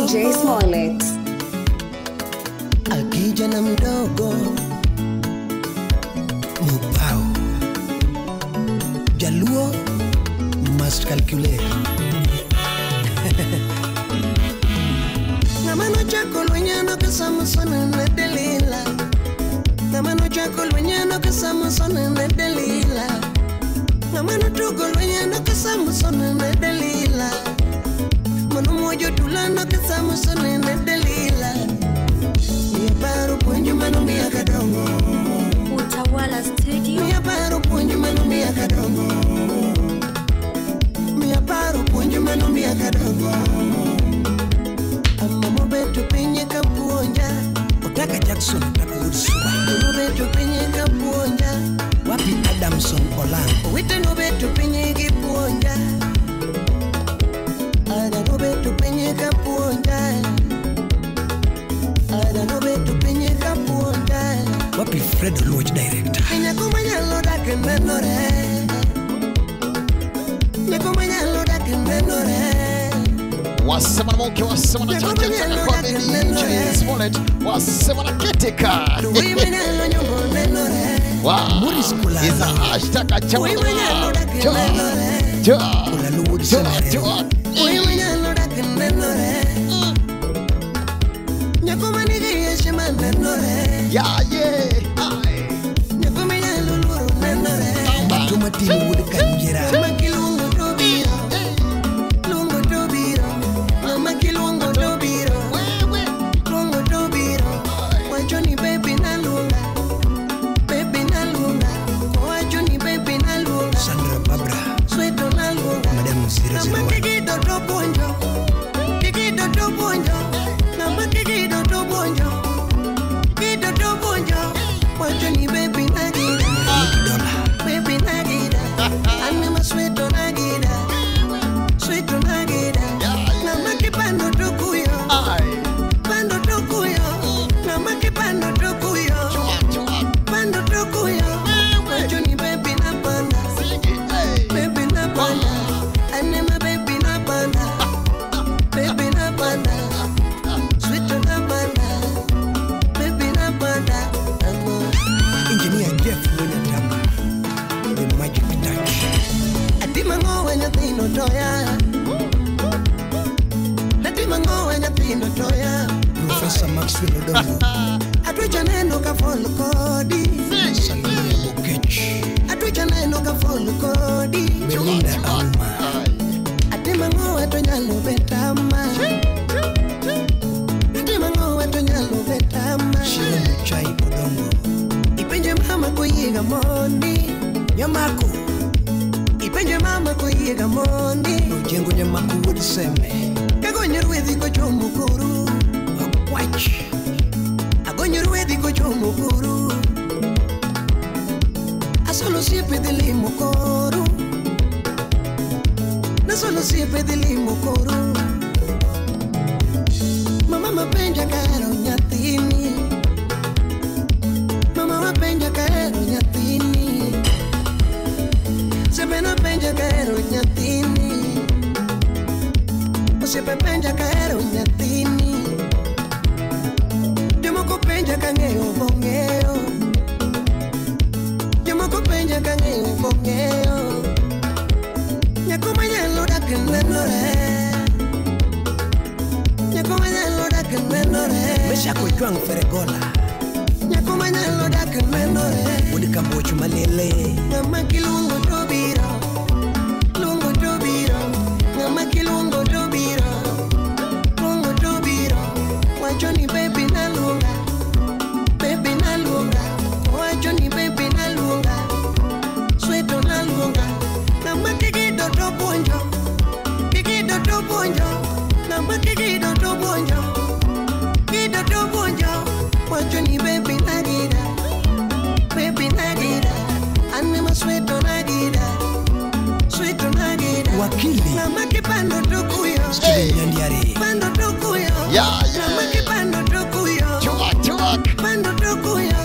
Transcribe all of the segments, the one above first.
DJ Smollett. Akija na mdogo Mupao Jaluo must calculate. Namano chako lwenyano ke Samson na Delila. Namano chako lwenyano ke Samson na Delila. Namano tugo lwenyano ke Samson na Delila. Mano mojo tulano ke Samson na Delila. Paro puonjo mano miya kadongo. Utawala Studio. Miya paro puonjo mano miya kadongo. Miya paro puonjo mano miya kadongo. Amma mobeto pinye ka puonja. Otaka Jackson otaka Woodsuba. Mobeto pinye ka puonja. Wapi Adamson Olang. Owete nobeto pinye gi puonja. Ada nobeto pinye ka puonja. Ada nobeto pinye ka puonja. Wapi Fred Oluoch director. Nyako manyalo dak nenore. Nyako manyalo dak nenore. Wasema na mke, wasema na chacha kwa DJ Smollett, wasema na ketika. Wow. Is a hashtag achawa. Yeah, yeah. Sandra Babra, Madam 001. Professor Maxwell Odongo. Atwicha neno ka fol kodi. Salome Bokech. Atwicha neno ka fol kodi. Belinda Auma. Atima ngowe to nyalo betama. Atima ngowe to nyalo betama. Shiro Muchai Odongo. Ipenje mama koyiga mondi. Nyamako. Ipenje mama koyiga mondi. Ojengo nyamako wuod Seme. Kagonyo rwedhi kochomo koru. Okwach. Agonyo rwedhi kochomo koru. Asolo osiepe dhi limo koru. Nasolo osiepe dhi limo koru. Mama mapenja kahero nyathini. Mama mapenja kahero nyathini. Osiepe napenja kahero nyathini. Osiepe penja kahero nyathini. Jomoko penja kang'eyo bong'eyo. Jomoko penja kang'eyo bong'eyo. Nyako manyalo dak nenore. Nyako manyalo dak nenore. Meshako Ojwang Feregola. Nyako manyalo dak nenore. Wuod Kamboch Malele. Ng'ama kiluongo to biro. Luongo to biro. Ng'ama kiluongo to biro. Luongo to biro. Wacho ni baby naluonga. Baby naluonga. Wacho ni baby naluonga. Sweto naluonga. Ng'ama kigido to puonjo. Kigido to puonjo. Ng'ama kigido to puonjo. Kigido to puonjo. Wacho ni baby nagida. Baby nagida. Anema sweto nagida. Sweto nagida. Wakili Ng'ama kipando to kuyo. Steven Nyandiare. Pando to kuyo. Yeah, yeah. Ng'ama kipando to kuyo. Chuak, chuak. Pando to kuyo.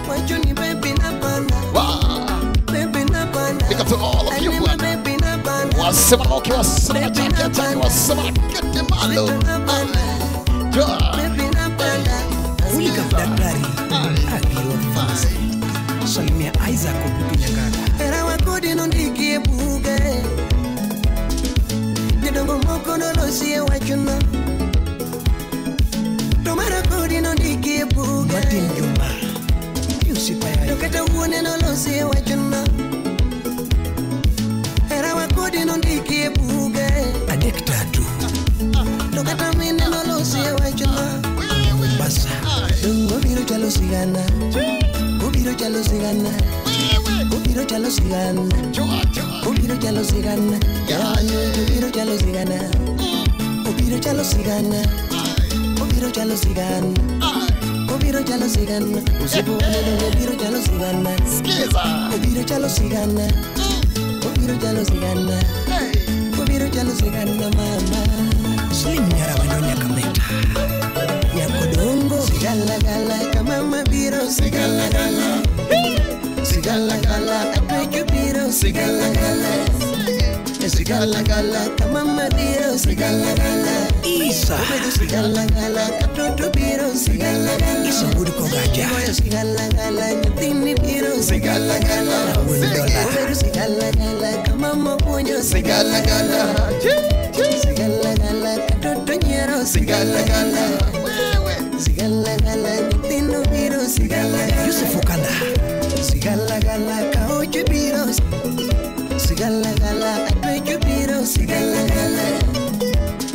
Wacho ni baby napanda. Wow. Baby napanda. Big up to all of you. Anema baby napanda. Wasema na mke, wasema na chacha, wasema na kete malo. Sweto napanda. Mulika daktari Abiro Fasi. Salimia Isaac Obutu Nyang'aga. Era wakodi nondikie buge. Jodongo moko nolosie wachno. To mara kodi nondikie buge. Martin Juma. Yusuf Ayai. To kata wuone nolosie wachno. Era wakodi nondikie buge. Adek tatu. To kata mine nolosie wachno. Mombasa. Dongo biro chalo sigana. Obiro chalo sigana. Obiro chalo sigana. Obiro chalo sigana. Obiro chalo sigana. Obiro chalo sigana. Obiro chalo sigana. Obiro chalo sigana. Usipo dongo obiro chalo sigana. Skiza. Obiro chalo sigana. Obiro chalo sigana. Obiro chalo sigana mama. Slim Nyarabanyonya Kameta. Nyakodongo sigala gala kama mabiro sigala gala. Sigala gala apecho biro sigala gala. Sigala gala kama mabiro sigala gala. Isa sigala gala katoto biro sigala gala. Isa Budu Kogaja. Sigala gala nyathini biro sigala gala. Obedo sigala gala kama mapuonjo sigala gala. Sigala gala katoto nyiero sigala gala. Sigala gala nyithindo biro sigala gala. Yusuf Okanda. Sigala gala kaocho biro. Sigala gala atwecho biro sigala gala.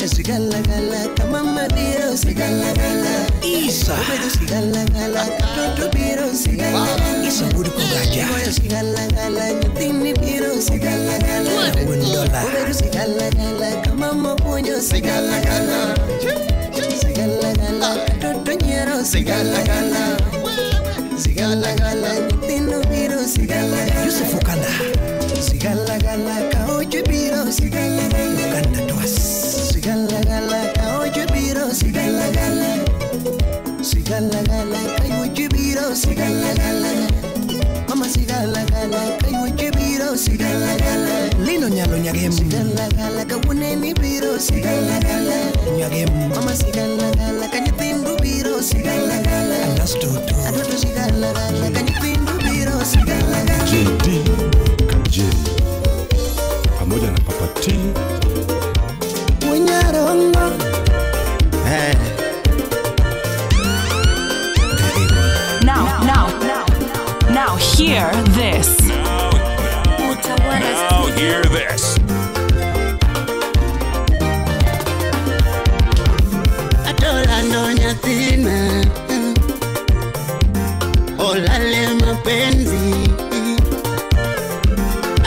Sigala gala kamama biro sigala gala. Isa Obedo sigala gala katoto biro sigala gala. Isa Budu Kogaja. Sigala gala nyathini biro sigala gala. Wendola. Obedo sigala gala kamama puonjo sigala gala. Sigala gala katoto nyiero sigala gala. Sigala gala nyithindo biro sigala gala. Yusuf Okanda. Sigala gala kaocho biro sigala gala. Okanda Twas. Sigala gala kaocho biro sigala gala. Sigala gala kayocho biro sigala gala. Mama sigala gala kayocho biro sigala gala. Lino Nyalo Nyagem. Sigala gala kawuneni biro sigala gala. Nyagem. Mama sigala gala kanyithindo biro sigala gala. Anas Toto. Atoto sigala gala kanyithindo biro sigala gala. JD Kajeri pamoja na Papa T. Wenyarongo. Now hear this. Now hear this. Atolando nyathina olale mapenzi.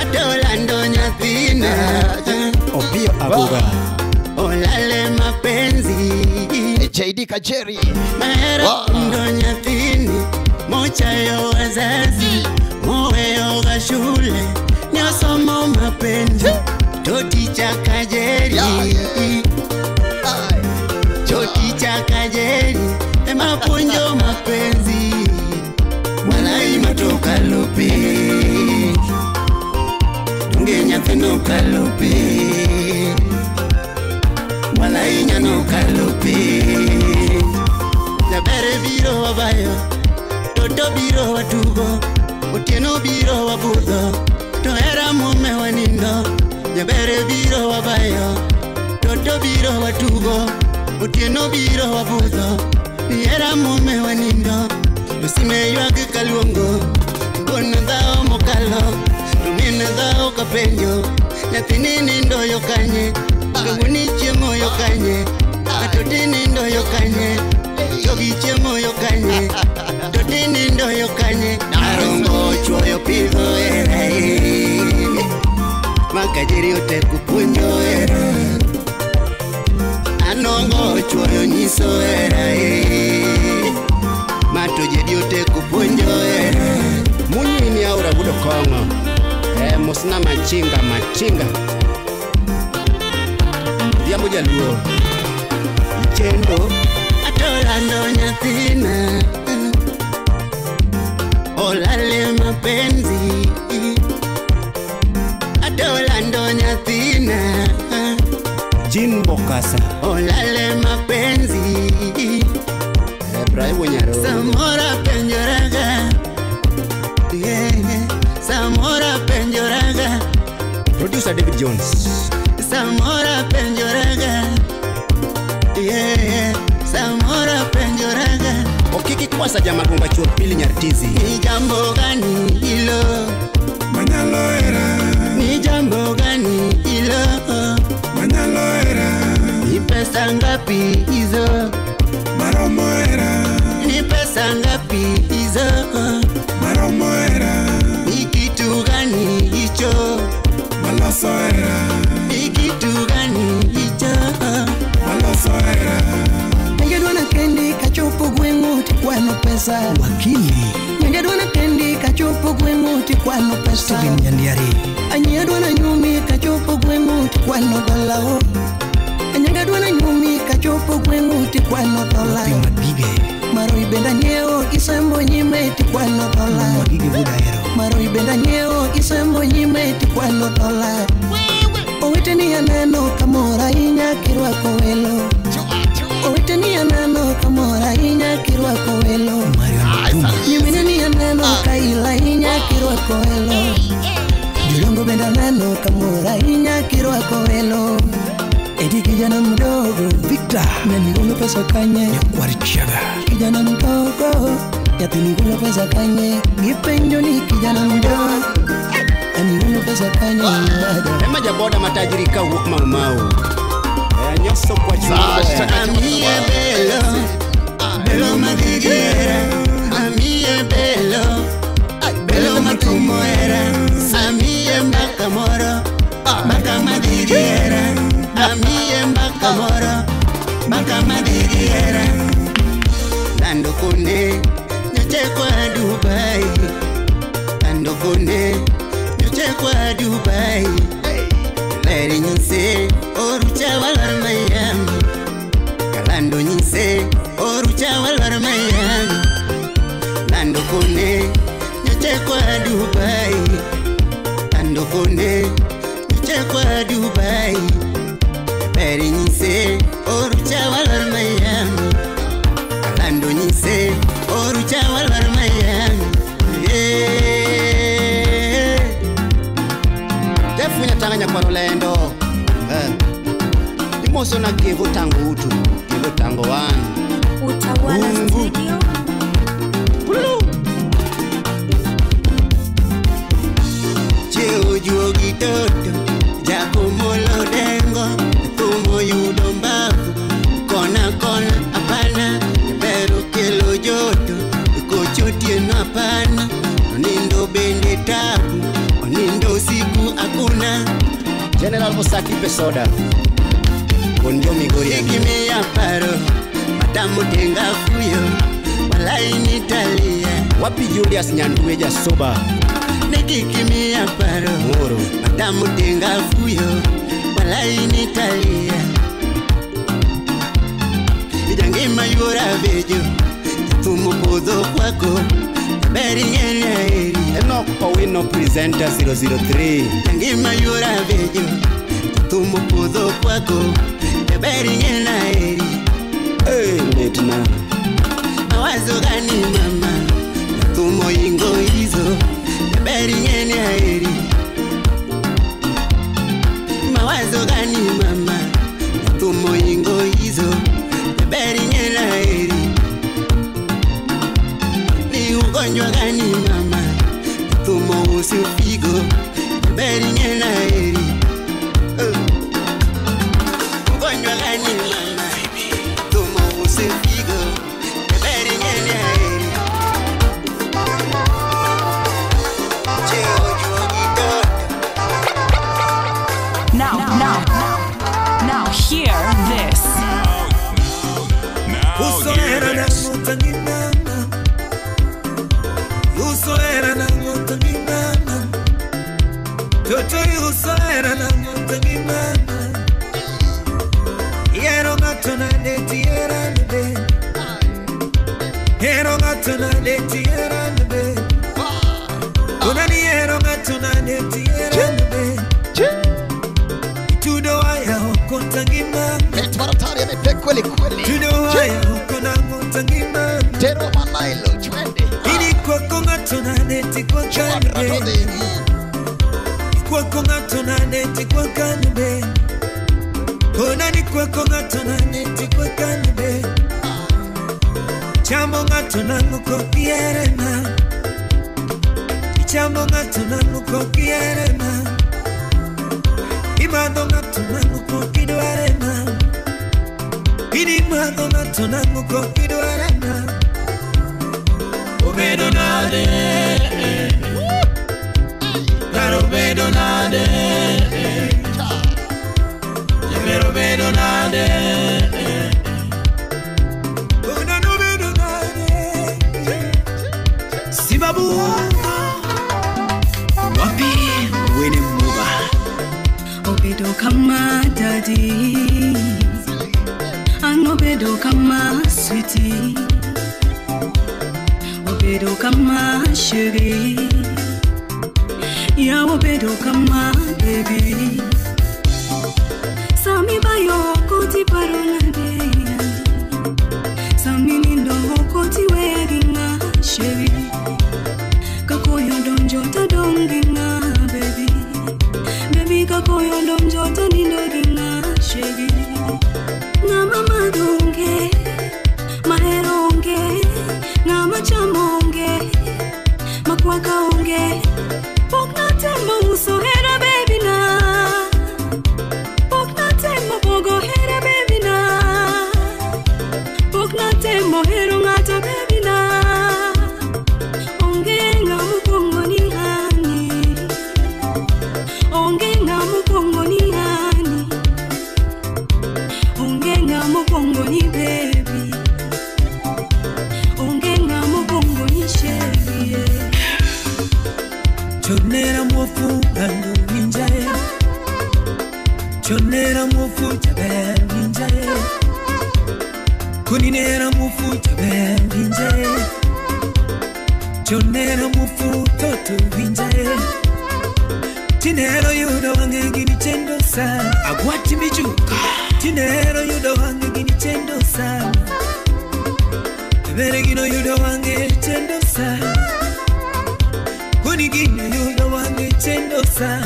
Atolando nyathina Obio Abuga olale mapenzi. JD Kajeri. Mahera ndo nyathini mochayo wazazi moweyo ga shule nyosomo mapenzi toticha Kajeri. Toticha Kajeri emapuonjo mapenzi mwanai matoka lupi tunge nyathino kalupi mwanai nyano kalupi jabere biro wabayo toto biro watugo otieno biro wabudho to hera mume wanindo jabere biro wabayo toto biro watugo otieno biro wabudho hera mume wanindo Lusime ywak kaluongo gono dhao mokalo to min dhao kapenjo nyathini nindo yo kanye kawuoni chiemo yo kanye atoti nindo yo kanye jogi chiemo yo kanye toti nindo yo kanye arongo chuoyo pidho era makajeri oteko puonjo era anongo chuoyo nyiso era mato jedi oteko puonjo era Munyi ni aura budo kongo mosna machinga machinga Odhiambo jaluo Chendo atolando nyathina olale mapenzi atolando nyathina Jean Bokasa. Olale mapenzi. Ibrahim Nyaro. Samora penjoraga. Yeah, yeah. Samora penjoraga. Producer David Jones. Samora penjoraga. Yeah, yeah. Samora penjoraga. Okiki kwasa jamagunga chuo pili nyartizi. Ni jambo gani hilo? Manyalo era. Ni jambo gani hilo? Manyalo era. Ni pesa ngapi hizo? Maromo era. Ni pesa ngapi hizo? Maromo era. Ni kitu gani hicho? Maloso era. Ni kitu gani hicho? Maloso era. Ningedwana kendi kachopo gwengu tikwano pesa. Wakili. Ningedwana kendi kachopo gwengu tikwano pesa. Steven Nyandiari. Anyedwana nyumi kachopo gwengu tikwano dolao. Anyedwana nyumi kachopo gwengu tikwano dola. Magige. Maroi benda nyeo isembo nyime tikwano dola. Magige budaero. Maroi benda nyeo isembo nyime tikwano dola. Oweteni aneno kamora inya kirwako welo. Oweteni aneno kamora inya kirwako welo. Nyimine ni aneno kaila inya kirwako welo. Jolongo benda aneno kamora inya kirwako welo. Eti kijana mdogo Victor nani pesa kanye Nyakwarichaga. Kijana mdogo yatini golo pesa kanye. Gipenjo ni kijana mdogo nani pesa kanye. Ema jaboda matajiri ka wuok mau mau. Nyoso kwa chuo. Amie belo. Belo madigera. Amie belo. Belo matumoera. Amie makamoro. Makamadiriera. Amie makamoro. Makamadiriera. Lando kone nyoche kwa Dubai. Lando kone nyoche kwa Dubai. Leri nyise orucha walor Miami. Kalando nyise orucha walor Miami. Lando kone nyoche kwa Dubai. Lando kone nyoche kwa Dubai. Leri nyise orucha walor Miami. Kalando nyise orucha walor Miami. Yeah. Jeff nyatanga kwa Rolendo. Imoso na kivu tangu utu. Kivu tango one. Utawala Studio. Cheo juogi toto Jakumolo dengo Tumo yudo mbavu Kona kona hapana Bero kelo joto Kochotieno hapana Onindo bende tabu Onindo usiku hakuna. General Osaki Pesoda. Konjo Migori. Ikimia paro Matamu tenga fuyo Walai nitalia. Wapi Julius Nyanduwe Jasoba. Nikikimia paro Moro. Matamu tenga fuyo Walai nitalia. Ijangima yura bejo Tumu podho kwako Beri ngene. Enoch Owino presenter 003. Jangima yura bejo Tumu podho kwako Beri ngene. Hey, letna. Mawazo gani mama Tumo ingo hizo Beri ngene. Mawazo gani mama Tumo ingo hizo Beri ngene. Ni ugonjwa gani mama Tumo usifigo Beri ngene. Ugonjwa gani mama Tumo usifigo Beri ngene. Now hear this. Now hear this. tangima. Metwaratari ni kweli kweli. Tudoaya ukona tangima. Tero manailo twende. Ili kwa konga tonaneti kwa kande. Kwa konga tonaneti kwa kande. Kona ni kwa konga tonaneti kwa kande. Chambo ngato nangu kokierema. Chambo ngato nangu kokierema. Imado ngato nangu kokidwarema. Imado ngato nangu kokidwarema. Obedo nade. Karo obedo nade. Jemero obedo nade. Babu wapi wene muba obedo kama daddy an obedo kama sweetie obedo kama chérie ya obedo kama baby sami bayo koti parola de sami nindo koti wearinga chérie kakoyo donjo ta donginga baby baby kakoyo donjo ta nindoginga chérie na mama donge maheronge na machamonge makwaka onge pokna temo uso hera baby na pokna temo bogo hera baby na pokna temo hero ngata baby na ni baby ongenga mubongo ni chérie chonera mwofu bandu ninjae chonera mwofu jabe ninjae kuninera mwofu jabe ninjae chonera mwofu toto ninjae tinero yudo wange gini chendo sa agwati mijuka tinero yudo wange gini chendo sa bere gino yudo wange chendo sa kuni gino yudo wange chendo sa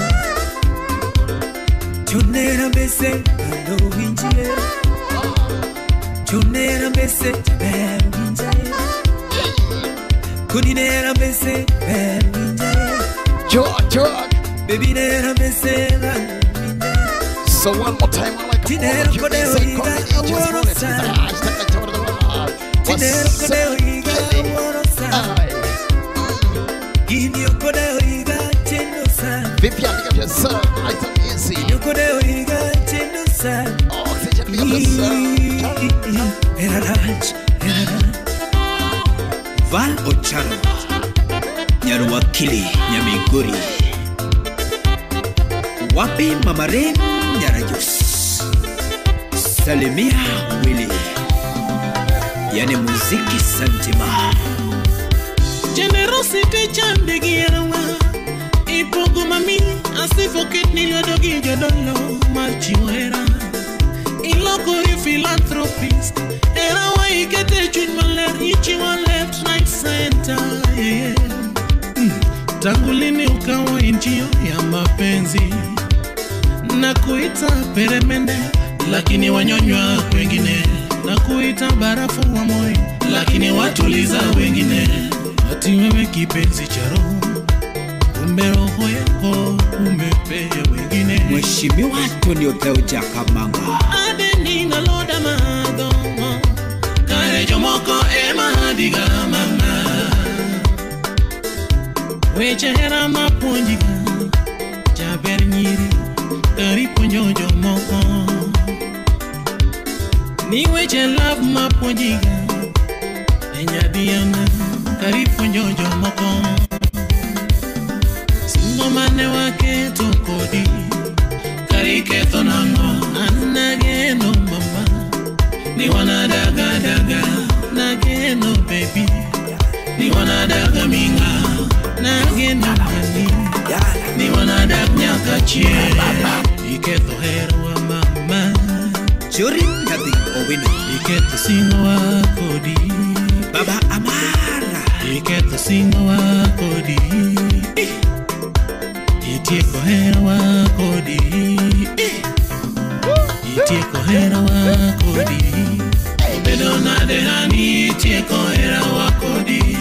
chonera bese ando winjie chonera bese jaber winjae kuni nera bese ber winjae jo jo baby nera bese ando. So one more time, I like all of you say, call me DJ Smollett. Vivian, big up yourself. Nice and easy. Oxygen, big up yourself. Val Ocharo Nyaruwakili Nyamiguri Wapi Mamaren Nyarajus Salimia Willy Yani muziki santima Generosity chandegierawa Ipogo mami asifoket niliodogi jodolo machiwera Ilokori philanthropist Erawa ikete chuny maler ichiwa left right center yeah. Tangu lini ukawa injio ya mapenzi na kuita peremende lakini wanyonywa wengine na kuita barafu wa moyo lakini watuliza wengine ati wewe kipenzi cha roho kumbe roho yako umepea wengine. Mheshimiwa Antonio Theuja Kamanga Adeni na loda madongo kare jomoko ema diga mama weche hera mapuonjiga jaber nyiri kari puonjo jomoko ni weche love mapuonjiga e nyadhiana kari puonjo jomoko singo mane waketo kodi kari ketho nang'o an nageno mama ni wanadagadaga nageno baby ni wanadaga minga nageno mani ni wanadag nyaka chieng' iketho hero wa mama Jorin Nyathi Owino. Iketho singowa kodi. Baba Amara. Iketho singowa kodi. Itieko herawa kodi. Itieko herawa kodi. Obedo nade hani itieko herawa kodi.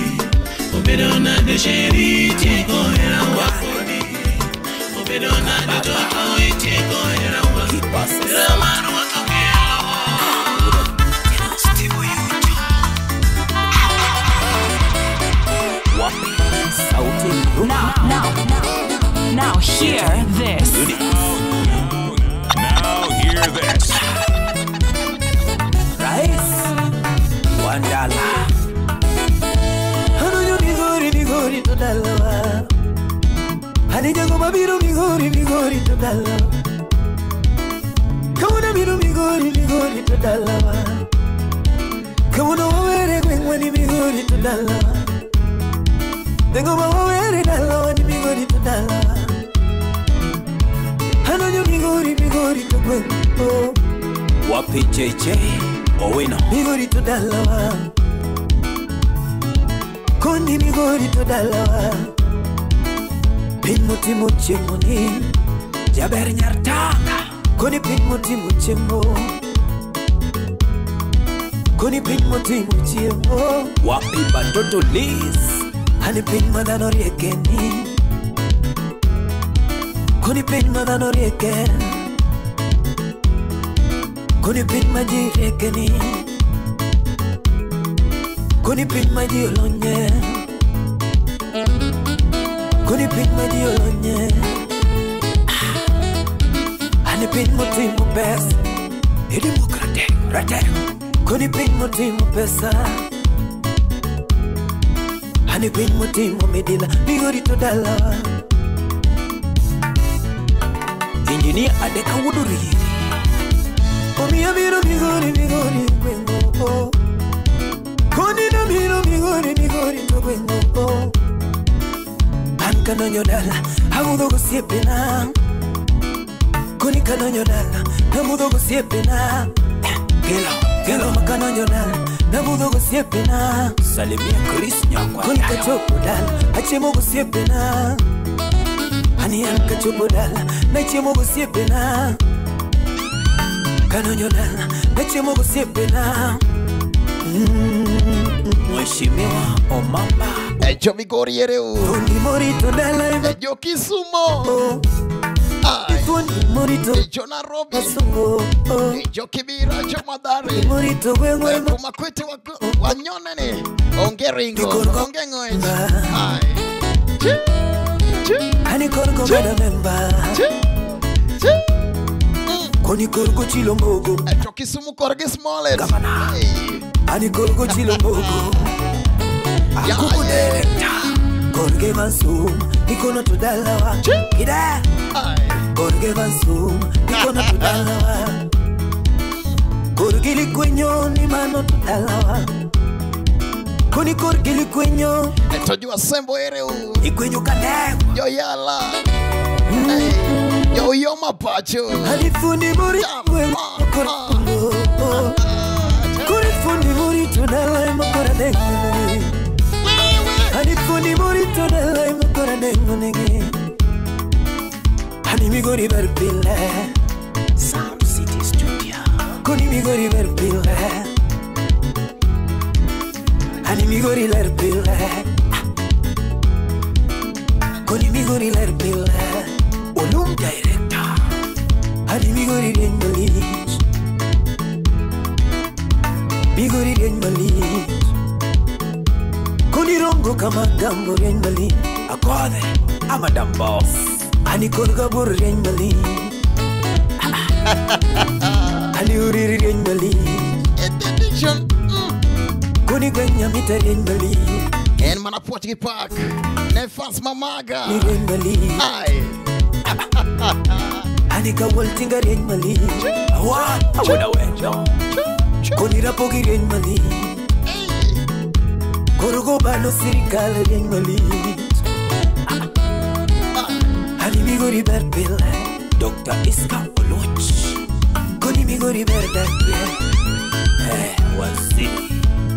Obedo nade sheri itieko herawa kodi. Obedo nade toto itieko herawa. Hera marwa Now hear this. Now hear this. Rais Wandala. Hanuyo migori migori to dalawa. Hanijago mabiro migori migori to dalawa. Kauna miro migori migori to dalawa. Kauna wawere gwengwani migori to dalawa. Tengo mawere dalawa ni migori to dalawa. Hanonyo migori migori to gwengo. Wapi JJ Owino. Migori to dalawa. Kondi migori to dalawa. Piny motimo chiemo ni jaber nyar tanga. Koni piny motimo chiemo. Koni piny motimo chiemo. Wapi Batoto Liz. Ani piny ma dhano rieke ni. Koni piny ma dhano rieke. Koni piny ma ji rieke ni. Koni piny ma ji olonye. Koni piny ma ji olonye. Ani piny motimo pesa. Edemokrate ratero. Koni piny motimo pesa. Ani piny motimo midila. Migori to dalawa. Engineer Adeka Wuduriri. Omiya biro migori migori gwengo. Koni na biro migori migori to gwengo. An kanonyo dala awuodho gosiepena. Koni kanonyo dala nawuodho gosiepena. Kelo kelo makanonyo dala nawuodho gosiepena. Salimia Chris Nyakwa. Koni kachopo dala achiemo gosiepena. Ani an kachopo dala nachiemo gosiepena. Kanonyo dala nachiemo gosiepena. Mheshimiwa Omamba. Ejo Migori ereu. Fundi morito dala. Ejo Kisumo. Fundi morito. Ejo Nairobi. Ejo Kibira, ejo Mathare. Morito wewe. Kumakwete wanyonene. Onge ringo, onge ng'wech. Ai. Ani korgo bada memba. Koni korgo chilombogo. Ejo Kisumu korgi Smollett. Gavana. Ani korgo chilombogo. Akuku director. Korge vansum, nikono to dalawa. Ida. Korge vansum, nikono to dalawa. Korgili kwenyo ni mano to dalawa. Koni korgili kwenyo. Etojua sembo ereu. Ikwenyo kadego. Yo yala. Yo yo mapacho. Alifundi muri korgo. Korifundi muri to dalawa makora dengo. Ani morito dala imokora nengo nenge. Ani migori berpile. Sound City Studio. Koni migori berpile. Ani migori lerpile. Koni migori lerpile. Olum director. Ani migori renmalich. Migori renmalich. Koni rongo kama gambo renmali. Akodhe amadam boss. Ani korga bor renmali. Ani uriri renmali. Edition. Koni gwenya mita renmali. En mana Portuguese Park. Ne fans mamaga. Ni renmali. Ai. Ani kawal tinga renmali. Awa awuda wenjo. Koni rapogi renmali. Korgo bano sirikal renmali. Ani migori berpile. Dr. Iska Oluch. Koni Migori ber dakie. Wasi.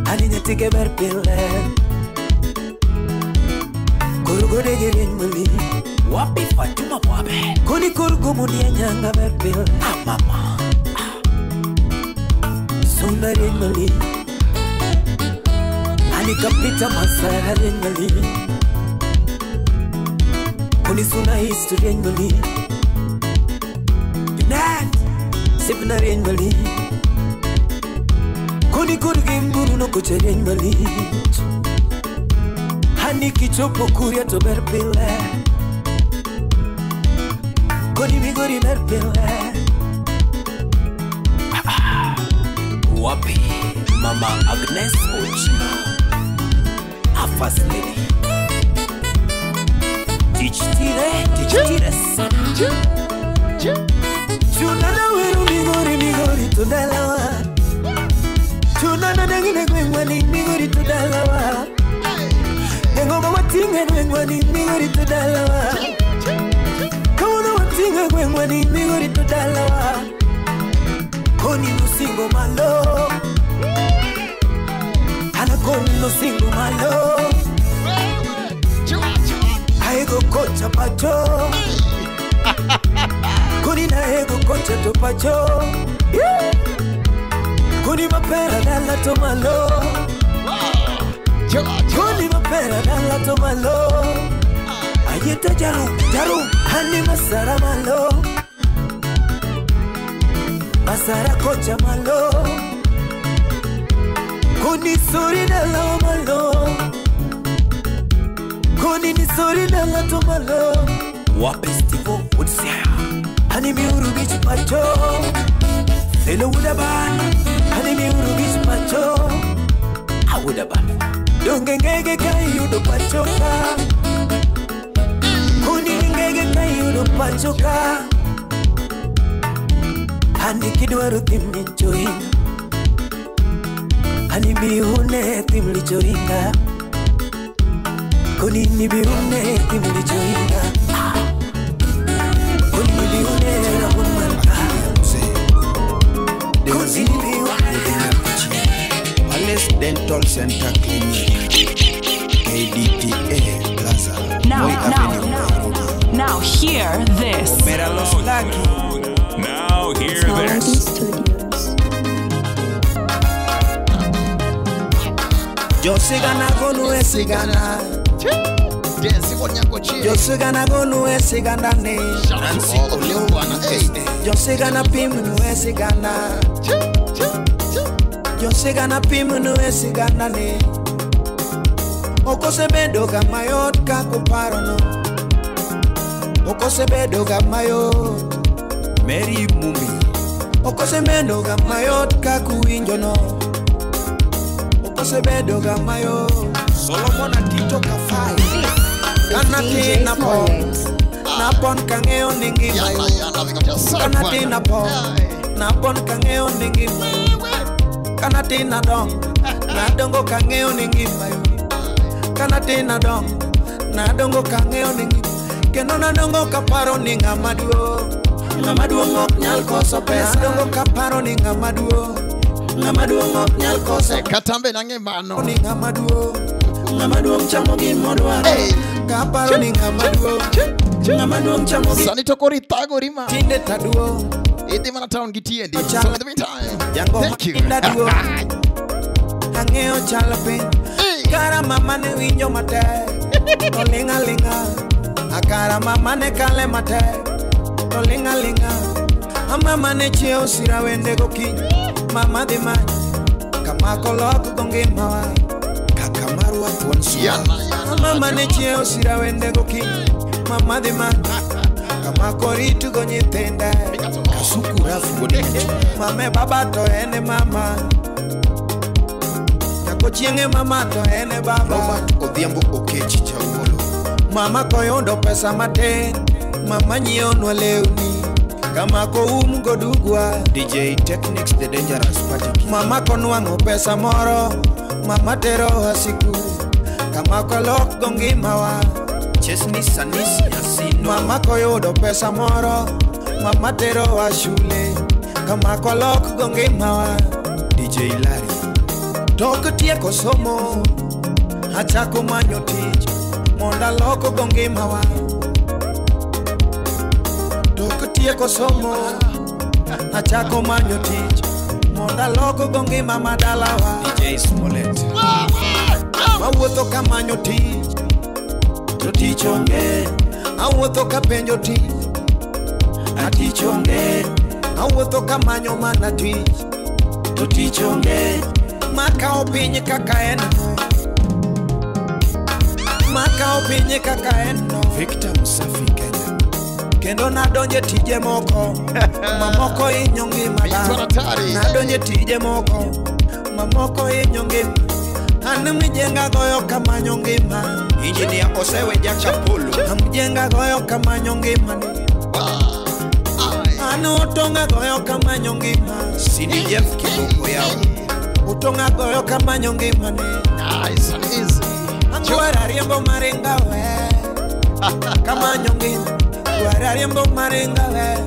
Ani nyatike ber pile. Korugo dege rieny mali. Wapi Fatuma Mwabe. Koni korugo munie nyanga ber pile. Ah mama. Sunda rieny mali. Ani kapita masara rieny mali. Koni suna history rieny mali. Junet sipna rieny mali. Koni korugo mburu no kocha rieny mali. Hani kichopo kuria to ber pile. Koni Migori ber pile. Wapi Mama Agnes Ochino, a first lady. Teach tire sana. Chunana weru Migori Migori to dalawa. Chunana dangine gwengwani Migori to dalawa. Ngoma watinga gwengwani Migori to dalawa. Kawono watinga gwengwani Migori to dalawa. Koni nusingo malo. Ana koni nusingo malo. Aego kocha pacho. Koni na ego kocha to pacho. Koni mapera dala to malo. Koni mapera dala to malo. Ayeta jaru jaru. Hani masara malo. Masara kocha malo. Koni sori dala malo. Koni ni sori dala to malo. Wapi Steve Woodsia. Hani miuru beach pacho. Hello Wudaban. Hani miuru beach pacho. Awudaban. Donge ngege kayudo pacho ka. Koni ngege kayudo pacho ka. Hani kidwaro thim lichoringa. Hani biune thim lichoringa. Koni ni biune thim lichoringa. Koni ni biune rabumanka. Koni ni biune. Palace Dental Center Clinic, KDTA Plaza. Now hear this. Now hear this. Yo sigana gonu esigana. Yo sigana gonu esigana ne. Yo sigana pimu esigana. Yo sigana pimu esigana ne. Okosebedo gamayot kakuparono. Okosebedo gamayot. Mary Mumi. Okosebedo gamayot kakuwinjono. Okosebedo gamayot. Solomon Atito Kafai. Kanati napon. Napon kangeo ningi mayo. Kanati napon. Napon kangeo ningi mayo. Kanati nadong. Nadongo kangeo ningi mayo. Kanati nadong. Nadongo kangeo ningi. Kendo nadongo kaparo ni ng'ama duong'. Ng'ama duong' ok nyal koso pesa. Nadongo kaparo ni ng'ama duong'. Ng'ama duong' ok nyal koso. Katambe nang'e mano. Ni ng'ama duong'. Ng'ama duong' chamo gimodwaro. Kaparo ni ng'ama duong'. Ng'ama duong' chamo gi. Sani to koro ithagori ma. Tinde taduong'. Idhi mana town gi tiendi. So in the meantime, thank you. Ang'eyo chal piny. Kara mama ne winjo matek. To ling' aling'a. Akara mama ne kale matek. To ling' aling'a. Mama ne chiewo sira wende gokinyi. Mama dhi manyo. Kamako lok go ngimawa. Kaka marwa thuon swa. Mama ne chiewo sira wende gokinyi. Mama dhi manyo. Kamako rit go nyithinde. Kasuku rafu godinyo. Mame baba to en e mama. Nyako chieng'e mama to en e baba. Robert Odhiambo Okechi Chauolo. Mama koyudo pesa matin. Mama nyiewonwa lewni. Kama koum go dugwa. DJ Technics the Dangerous Party. Mama konwang'o pesa moro. Mama terowa sikul. Kama kolok go ngimawa. Chesni Sanis Nyasino. Mama koyudo pesa moro. Mama terowa shule. Nyaka mako lok go ngimawa DJ Larry. Tok tieko somo achako manyo tich mondo alok go ngimawa. Tok tieko somo achako manyo tich mondo alok go ngima madalawa. DJ Smollett. Mawuotho kamanyo tich to tich onge. Awuotho kapenjo tich a tich onge. Awuotho kamanyo mana tich to tich onge. Makao piny kaka en, makao piny kaka en no. Victor Msafi Kenya. Kendo nadonje tije moko mamoko inyo ngima da. Nadonje tije moko mamoko inyo ngima. An mjenga goyo kamanyo ngima. Engineer Osewe Jakapolo. Amjenga goyo kamanyo ngima. An otonga goyo kamanyo ngima. Sidi Jeff Kiboko yao. Utonga goyo kamanyo ngima ne. Nice and easy. Angwara riembo maringa we. Kamanyo ngima. Gwara riembo maringa we.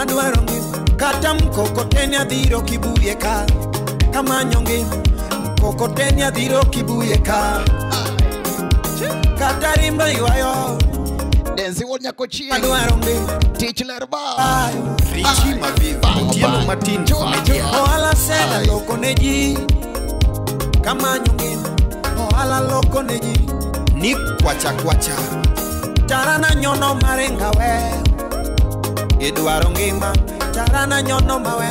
Adwaro ngima. Kata mkokoteni adhiro kibuye ka. Kamanyo ngima. Mkokoteni adhiro kibuye ka. Kata rimba yuayo. Denzi wod Nyakochieng. Adwaro ngima. Tich ler ba. Richi Mavivi. Otieno Martin. Ohala sega loko ne ji. Kamanyo ngima. Ohala loko ne ji. Nick Kwacha Kwacha. Tarana nyono maringa we. Idwaro ngima. Tarana nyono mawe.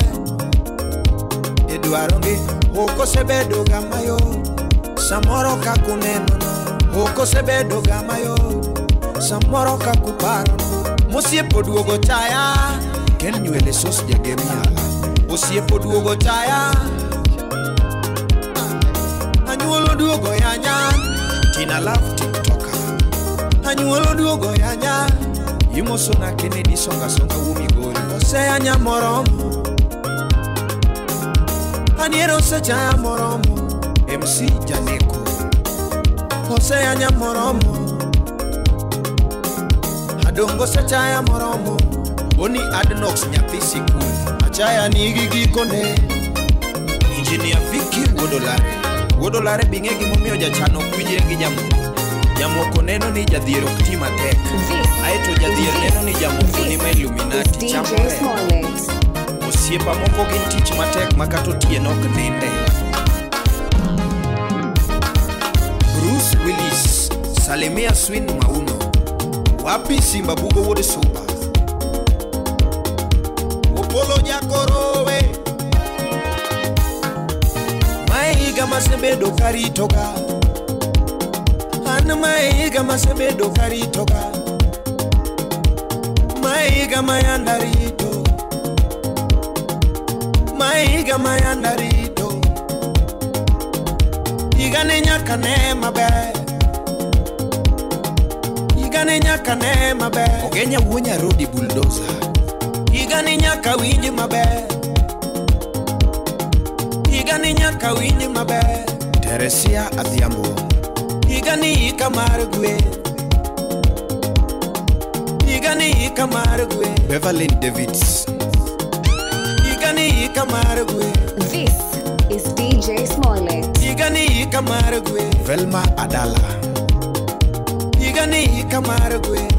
Idwaro ngima. Okosebedo ga mayot. Samoro kakuneno no. Okosebedo ga mayot. Samoro kakuparo no. Mosiepo duogo chaya. Ken nywele sos jagem yala. Osiepo duogo chaya. Anyuolo duogo yanya. Tina Love TikToker. Anyuolo duogo yanya. Imosona Kennedy songa songa wumigori. Oseyanya moromo. Aniero osechaya moromo. MC Janeko. Oseyanya moromo. Adongo osechaya moromo. Boni Adnox nyathi sikul. Achaya nigi gikone. Engineer Vicky Wodolare. Wodolare bing'e gimomiyo jachan ok winjre gi jamoko. Jamoko neno ni jadhier ok ti matek. Aeto jadhier neno ni jamoko ni ma Illuminati chamore. Osiepa moko gin tich matek ma kata otieno ok ninde. Bruce Willis. Salimia Swin Mauno. Wapi Simba Bugo wuod Suba. Opolo Jakorowe. Mae higa masebedo karitoga. An mae higa masebedo karitoga. Mae higa mayanda rito. Mae higa mayanda rito. Higa ne nyaka ne maber. Higa ne nyaka ne maber. Ogenya wuo Nyarodi bulldozer. Higa ni nyaka winj maber. Higa ni nyaka winj maber. Teresia Adhiambo. Higa ni hika mar gweth. Higa ni hika mar gweth. Beverlyn Davids. Higa ni hika mar gweth. This is DJ Smollett. Higa ni hika mar gweth. Velma Adala. Higa ni hika mar gweth.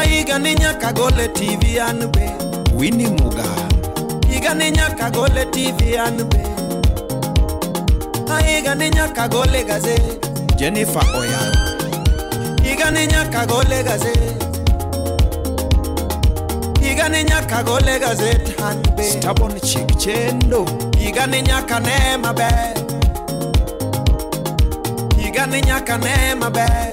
Higa ni nyaka gole TV an be. Winnie Muga. Higa ni nyaka gole TV an be. Higa ni nyaka gole gazet. Jennifer Oyaro. Higa ni nyaka gole gazet. Higa ni nyaka gole gazet an be. Stubborn Chick Chendo. Higa ni nyaka ne maber. Higa ni nyaka ne maber.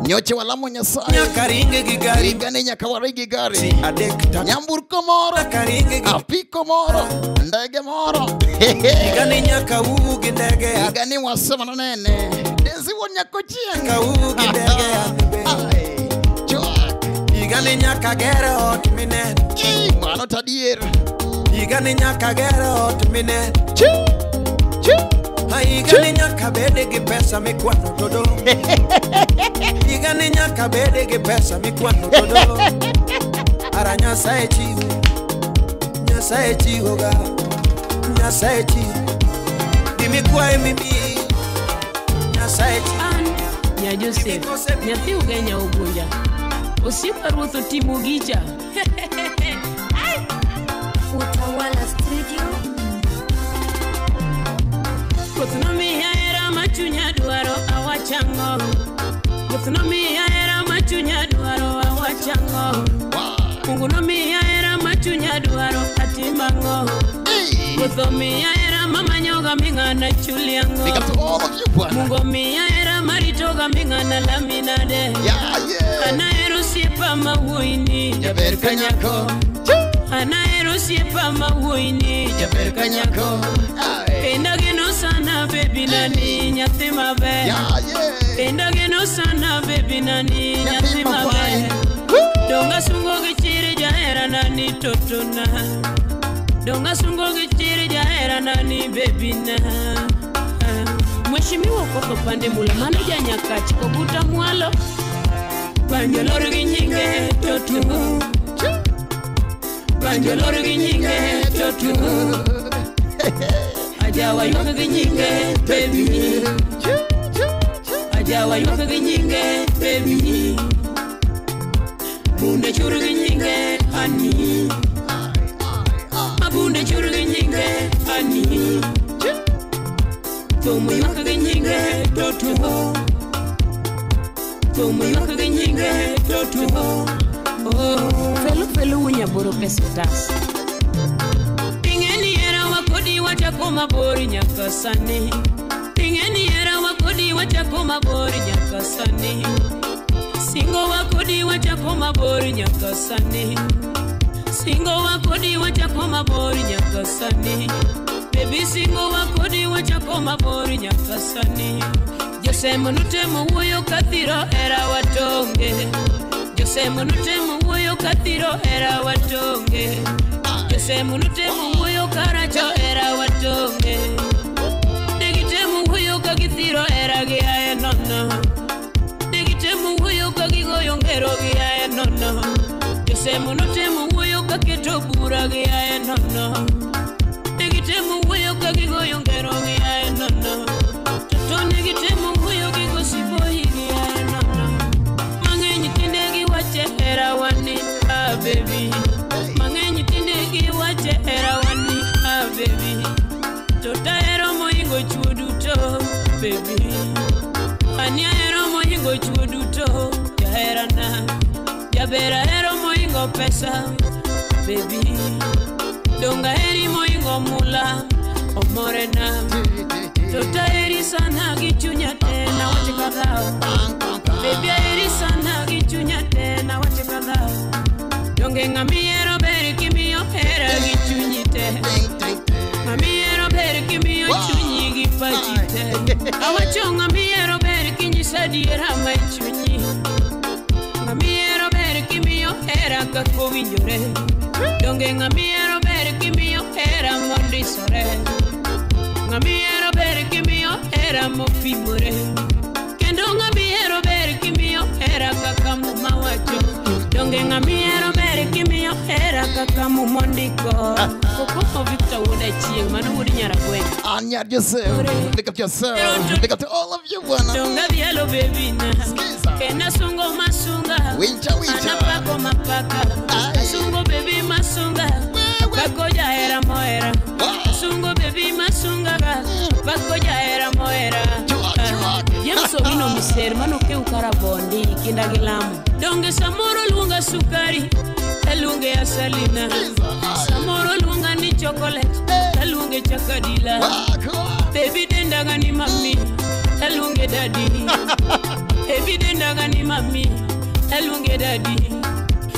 Nyoche walamo Nyasaye. Nyaka ringe gi gari. Higa ni nyaka waringi gari. Si adek tatu. Nyamburko moro. Nyaka ringe gi apiko moro. Ndege moro. Higa ni nyaka wuo gi ndege. Higa ni wasema nene. Denzi wuod Nyakochieng. Nyaka wuo gi ndege. Chwak. Higa ni nyaka ger ot mineno. Mano tadier. Higa ni nyaka ger ot mineno. Chi. Chi. Higa ni nyaka bede gi pesa mikwano todo. Higa ni nyaka bede gi pesa mikwano todo. Ara Nyasaye chiwo, Nyasaye chiwo ga, Nyasaye chiwo. Gimikwaye mimi, Nyasaye chiwo. An nya Joseph, nyathi Ugenya Ugunja. Osiepa ruoth otimo gicha. Utawala Studio. Ruoth nomiya hera ma chunya dwaro awachang'o. Ruoth nomiya hera ma chunya dwaro awachang'o. Mungu nomiya hera ma chunya dwaro atimang'o. Ruoth omiya hera mamanyoga ming'ana chuliang'o. Mungu omiya hera maritoga ming'ana laminade. Anahero osiepa ma wuoyini jaber ka nyako. Anahero osiepa ma wuoyini jaber ka nyako. Kendo geno sana baby nani nyathi maber. Kendo geno sana baby nani nyathi maber. Donga sungo gi chiri jahera nani totona. Donga sungo gi chiri jahera nani baby na. Mheshimiwa Koko Pande Mula mano janyakach kobuta mwalo. Banjo lor gi nyinge totu. Banjo lor gi nyinge totu. Ajawa ywak gi nyinge baby. Ajawa ywak gi nyinge baby. Bunde chur gi nyinge honey. Mabunde chur gi nyinge honey. Thumu ywak gi nyinge totu. Thumu ywak gi nyinge totu. Felu felu wunyaboro pesotas. Ing'eni hera wakodi wachako mabor nyaka sani. Ing'eni hera wakodi wachako mabor nyaka sani. Singo wakodi wachako mabor nyaka sani. Singo wakodi wachako mabor nyaka sani. Baby singo wakodi wachako mabor nyaka sani. Josemo notemo wuoyo kathiro hera watonge. Josemo notemo wuoyo kathiro hera watonge. Josemo notemo wuoyo karacho hera watonge. Negitemo wuoyo ka githiro hera gi ae nono. Negitemo wuoyo ka gigoyo ngero gi ae nono. Josemo notemo wuoyo ka keto bura gi ae nono. Negitemo wuoyo ka gigoyo ngero gi ae nono. Toto negitemo wuoyo gi gosiboyi gi ae nono. Mang'eny tinde giwache hera wani ah baby. Mang'eny tinde giwache hera wani ah baby. Tota hero mohingo chuo duto baby. Ani ahero mohingo chuo duto jaherana. Jaber ahero mohingo pesa baby. Donga heri mohingo mula omorena. Tota heri sana gi chunya tena wache kadhao. Baby aheri sana gi chunya tena wache kadhao. Donge ng'amihero ber kimiyo hera gi chunyi te. Ng'amihero ber kimiyo chunyi gi pachi te. Awacho ng'amihero ber kinyisa adiera ma e chunyi. Ng'amihero ber kimiyo hera kaka owinjore. Donge ng'amihero ber kimiyo hera mondisore. Ng'amihero ber kimiyo hera mopimore. Kendo ng'amihero ber kimiyo hera kaka Muma wacho. Donge ng'amihero ber kimiyo hera kaka Muma ondiko. Koko Victor wuod Achieng', mano wuod Nyaragweng'. Anya Joseph, pick up yourself, pick up to all of you bwana. Donga dhialo baby na. Kena sungo masunga. Wincha wincha. Anapako mapaka. Sungo baby masunga. Pako jahera mohera. Sungo baby masunga. Pako jahera mohera. James Owino Miser mano ke ukara bondi kinda gi lamo. Donge samoro luonga sukari, taluonge asalina. Samoro luonga ni chocolate, taluonge chakadila. Baby dendaga ni mami, taluonge daddy. Baby dendaga ni mami, taluonge daddy.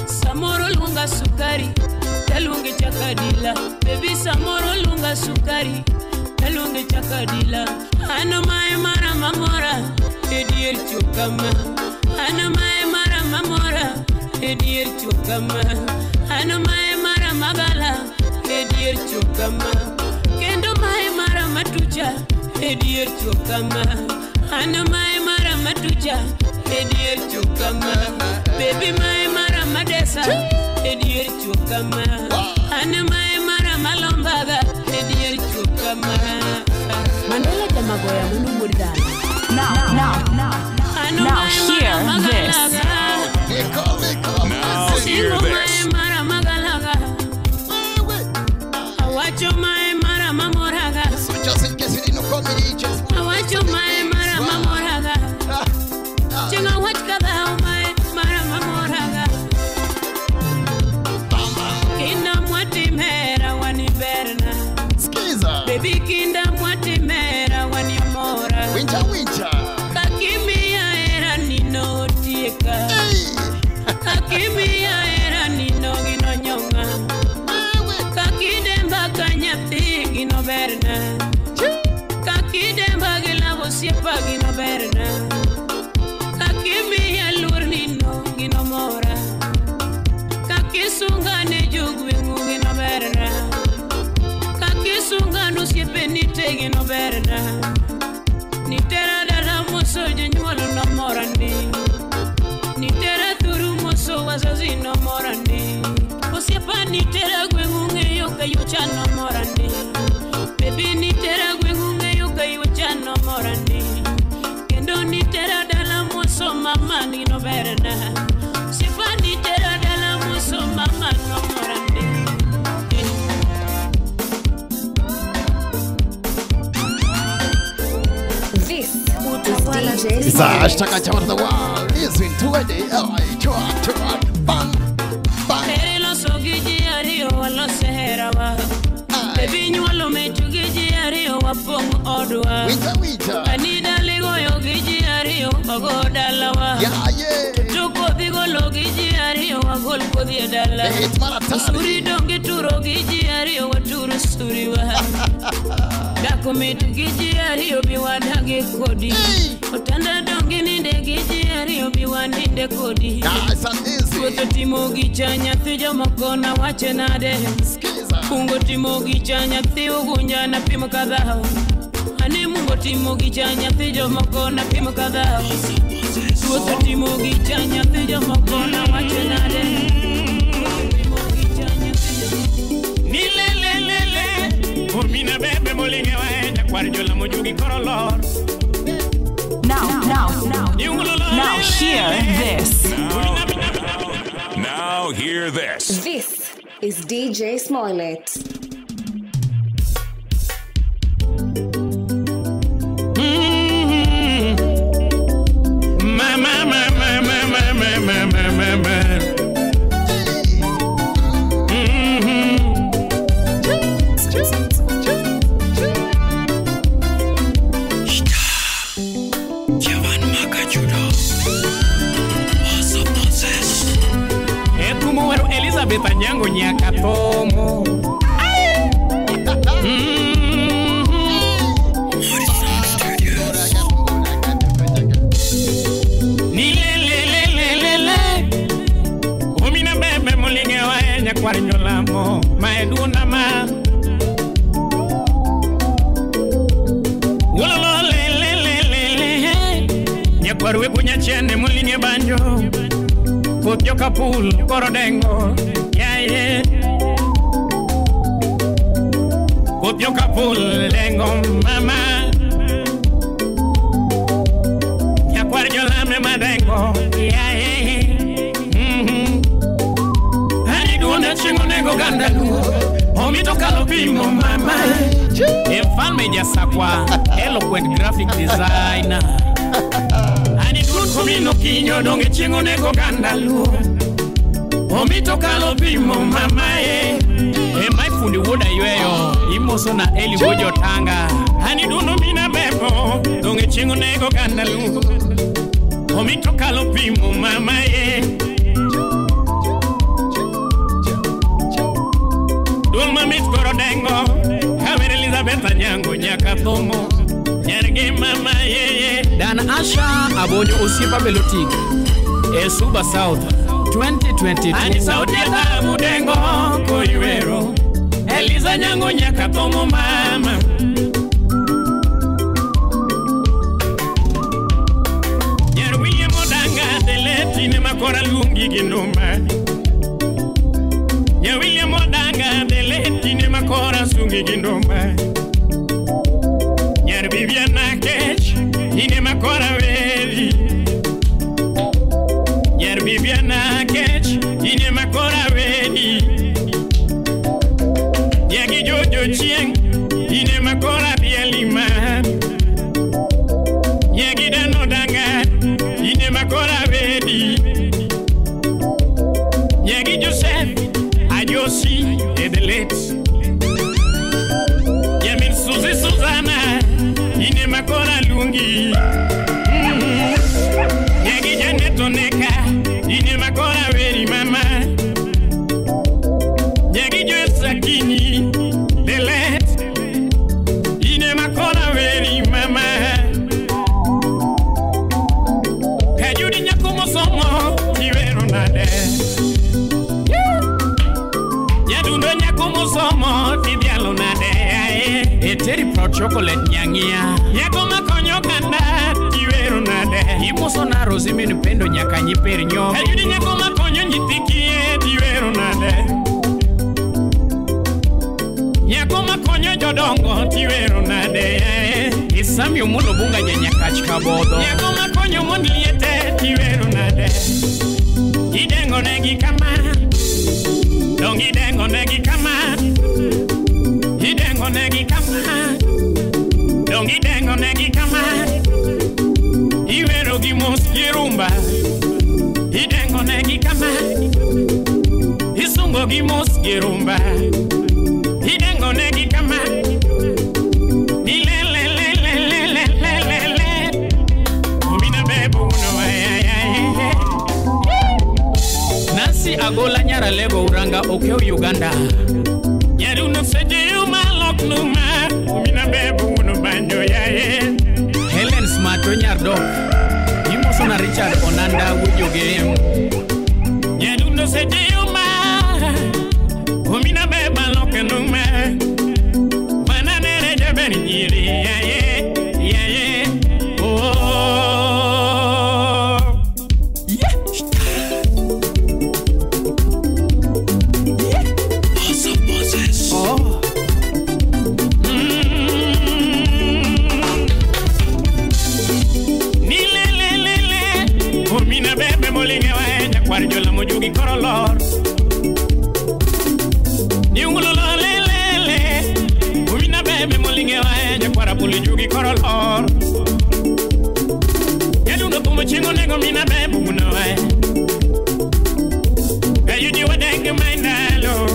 Samoro luonga sukari, taluonge chakadila. Baby samoro luonga sukari, taluonge chakadila. Ano mae mara mamora, edier chukama. Ano mae mara mamora, edier chukama. Ano mae mara magala, edier chukama. Kendo mae mara matucha, edier chukama. Ano mae mara matucha, edier chukama. Baby mae mara madesa, edier dier chukama. An mae mara malombaga e dier chukama. Mandela jamagoya munu wuod dhano. Now hear this. Now hear this. Awacho mae mara mamoraga. Just in case you didn't know, Awacho mae mara mamoraga. Chinga wach kadhao mae mara mamoraga. Kinda mwatimera wani berna. Skiza. Baby kinda mwatimera wani mora. Wincha wincha. Kakimia era nino tieka. Kakimia era nino gino nyonga. Kakidemba kanyathi gino berna. Kakidemba gilabo siepa gino berna. Kakimia luor nino gino mora. Kakisunga ne jogweng'u gino berna. Kakisunga nosiepe nite gino berna. Nitera dala moso jonyuol nomora ndi. Nitera thuru moso wazazi nomora ndi. Osiepa nitera gweng'u ng'eyo kayucha nomora ndi. Baby nitera gweng'u ng'eyo kayucha nomora ndi. Kendo nitera dala moso mama gino berna. Osiepa nitera dala moso mama nomora ndi. This is DJ It's a hashtag I the world. Listen to it. Bang, bang. Tere loso gi ji ariyo walose herawa. Baby nyuolo mechu gi ji ariyo wapong' odwa. Winja winja. Anida ligoyo gi ji ariyo wago dalawa. Yeah, yeah. To kodhi golo gi ji ariyo wagol kodhi e dala. Suri donge turo gi ji ariyo waturo suriwa. Dako mit gi ji ariyo bi wadagi kodi. Otanda donge ninde gi ji ariyo bi waninde kodi. Nice and easy. Wuotho timo gi cha nyathi jomoko nawache nade. Kungo timo gi cha nyathi ugunja napimo kadhao. Ane mungo timo gi cha nyathi jomoko napimo kadhao. Wuotho timo gi cha nyathi jomoko nawache nade. Ni le le le le Omina bebe molinge wae nyakwar jola mojugi korolor. Now hear this. Now hear this. This is DJ Smollett. Mama mama mama mama mama. Elizabeth Anyango Nyakatomo. Ni le le le le le le. Omina bebe molinge wae nyakwar nyolamo maeduna ma. Wololo le le le le le. Nyakwar we kunyachene molinge banjo. Put your kapul korodengo, yeah yeah. Put your kapul dengo, mama. Nyakwar jolame madengo, yeah yeah. Ani duone chingo nego gandalu, omito kalopimo mama. Mfalme Jasakwa, eloquent graphic designer. Ani dun komino kinyo donge chingo nego gandalu. Omito kalopimo mama e. E mai fundi wuoda yweyo, imoso na Eli wuojo tanga. Ani duno mina bebo, donge chingo nego gandalu. Omito kalopimo mama e. Dul mamit korodengo, Hawer Elizabeth Anyango Nyakathomo. Nyargi mama ye ye. Dan Asha Abonyo Osiepa Belotik e Suba South 2022. Ani sauti ya taabu dengo koywero. Eliza Nyango Nyakathomo mama. Nyar William Odanga deleti ne makora lungi ginuma. Nya William Odanga deletine makora sungi gindoma. Nyar Viviana Kech ine makora weri. Nyar Viviana Kech ine makora weri. Nyagi Jojo Chieng ine makora bielima. Nyagi Dano Danga ine makora weri. Nyagi Joseph Ajosi edelet. Yamin Suzy Suzana ine makora lungi. Nyagi Janet Oneka ine makora weri mama. Nyagi Joyce Akinyi delet ine makora weri mama. Kajudi nyakumo somo tiwero nade. Nyadundo nyakumo somo tibialo nade. Eteri proud chocolate nyangia. Nyako makonyo kanda tiwero nade. Imoso na Rosie min pendo nyaka nyiper nyo. Kajudi nyako makonyo nyithikie tiwero nade. Nyako makonyo jodongo tiwero nade. Isami omulo bunga nyanyakach kabodho. Nyako makonyo mond liete tiwero nade. Idengo negi kama. Dong idengo negi kama. Idengo negi kama. Dong idengo negi kama. Iwero gi mos gi rumba. Idengo negi kama. Isungo gi mos gi rumba. Idengo negi kama. Ile le le le le le le le le. Omina bebu no ay ay ay. Nancy Agola nyara lebo uranga okeo Uganda. Nyaruno seje umalok numa. Omina bebu no banjo ya ye. Helen Smarto nyardo. Imoso na Richard Onanda wujoge. Nyaruno seje uma. Omina beba loke numa. Mananere jaberi nyiri ya ye ya ye. Oh. Yeah. Yeah. Awesome Moses. Oh. Ni le le le le. Omina bebe molinga wa nyakwar jola mojugi korolor. Ni ungulo le le le. Omina bebe molinga wa nyakwar apuli jugi korolor. Yadundo kumo chingo nego mina bebe uno wa. Kayudi wadenge maindalo.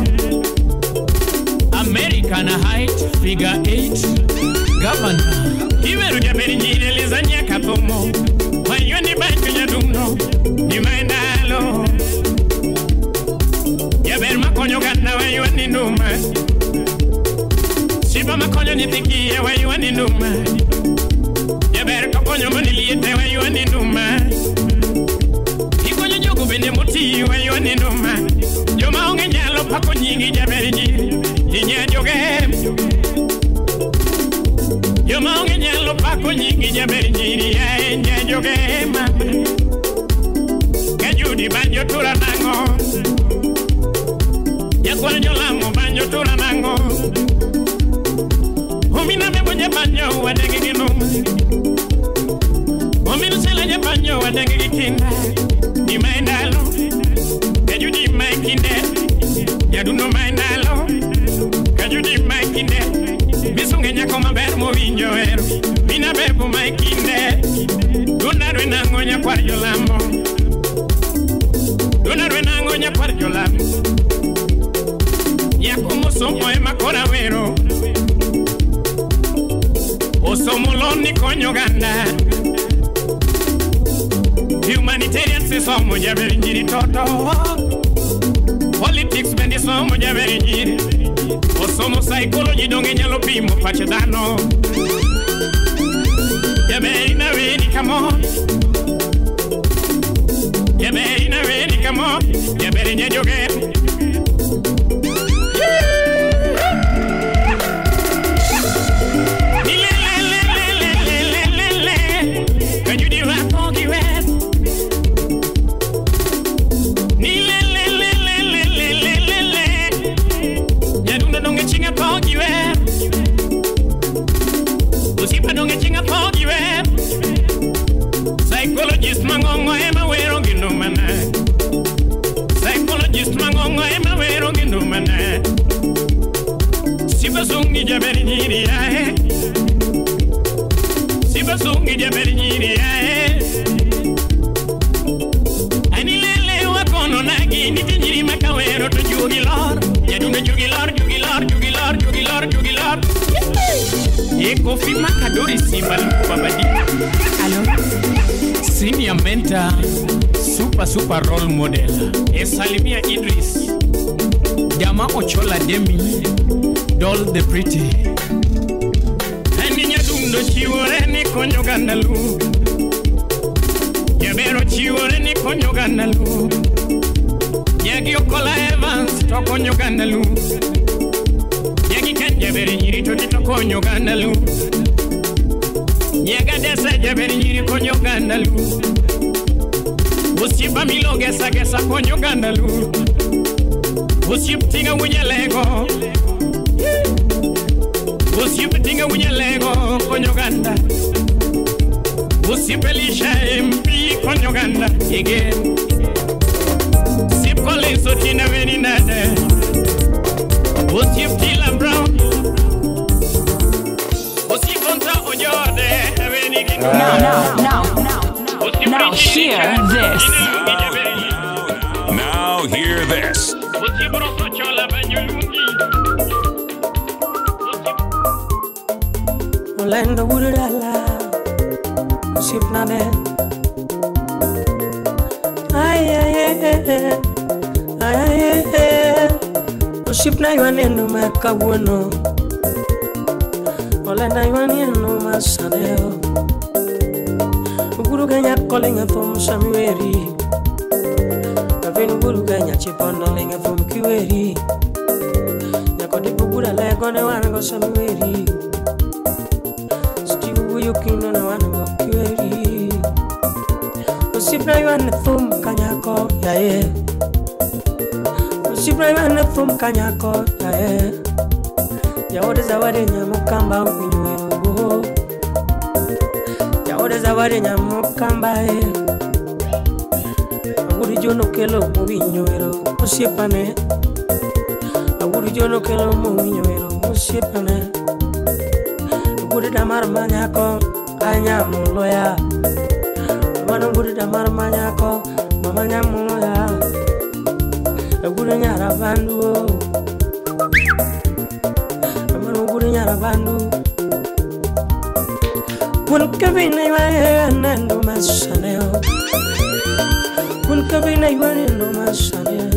American height figure 8 governor. Iweru jaberi njire lizanya katomo. Wayoni banjo nyadundo ni maindalo. Jaber makonyo ganda wayoni numa. Siba makonyo nitikie wayoni numa. Jaber kokonyo maniliete wayoni numa. Ikonyo jogo bende moti wayoni numa. Joma onge nyalo pako nyingi jaber njiri inya joge. Joma onge nyalo pako nyingi jaber njiri ya inya joge mama. Kajudi banjo tura nango. Nyakwar jolamo banjo tura nango. Omina bebo jabanjo wadenge gi numa. Omina sela jabanjo wadenge gi kinda. Di maendalo. Kajudi maikinde. Nyadundo maendalo. Kajudi maikinde. Misunge nyako maber mowinjo hero. Mina bebo maikinde. Dunarwe nango nyakwar jolamo. Dunarwe nango nyakwar jolamo. Nyako mosomo ema kora wero. Osomo loni konyo ganda. Humanitarian sisomo jaber njiri toto. Politics bende somo jaber njiri. Osomo psychology donge nyalo pimo pach dhano. Jaber ina weni kamo. Jaber ina weni kamo. Jaber nyajoge. Ni le le le le le le le le le. jaberi nyiri yae. Simba sungi jaberi nyiri yae. Anilele wakono nagi niti nyiri makawero to jugi lor. Jadundo jugi lor, jugi lor, jugi lor, jugi lor, jugi lor. E Kofi Makadori Simba Luku Babadi. Allo. Senior mentor, super super role model. E Salimia Idris. Jama Ochola Demi, Doll the Pretty. Ani nyadundo chiwore ni konyo gandalu. Jabero chiwore ni konyo gandalu. Nyagi Okola Evans to konyo gandalu. Nyagi Ken jaberi nyiri to to konyo gandalu. Nyaga desa jaberi nyiri konyo gandalu. Usiba milo gesa gesa konyo gandalu. Usiep tinga wunyalego. Usiep tinga wunyalego konyo ganda. Usiep Elisha MP konyo ganda again. Sip Collins otina weni nade. Usiep Tila Brown. Usiep Onta Ojode weni gino. Now hear this. Now hear this. Olendo wudala Sipnane. Ay ay ay ay ay. Osipna yuanendo makawuono. Olenda yuanendo masaneo. Uguru ganya kolenga thum samiweri. Avenu guru ganya chipondo lenga thum kiweri. Nyakodi bugura lego ne wango samiweri. Yukino na wango kiweri. Osipna yuane thum kanyako yae. Osipna yuane thum kanyako yae. Jaode zawadi nyamukamba uinywe. Jaode zawadi nyamukamba e. Aguri jono kelo muwinywero osiepane. Aguri jono kelo muwinywero osiepane. Guri damar manyako anyamuloya. Mano guri damar manyako mama nyamuloya. Guri nyara bandu. Mano guri nyara bandu. Kun kabina yuane ndo masaneo. Kun kabina yuane ndo masaneo.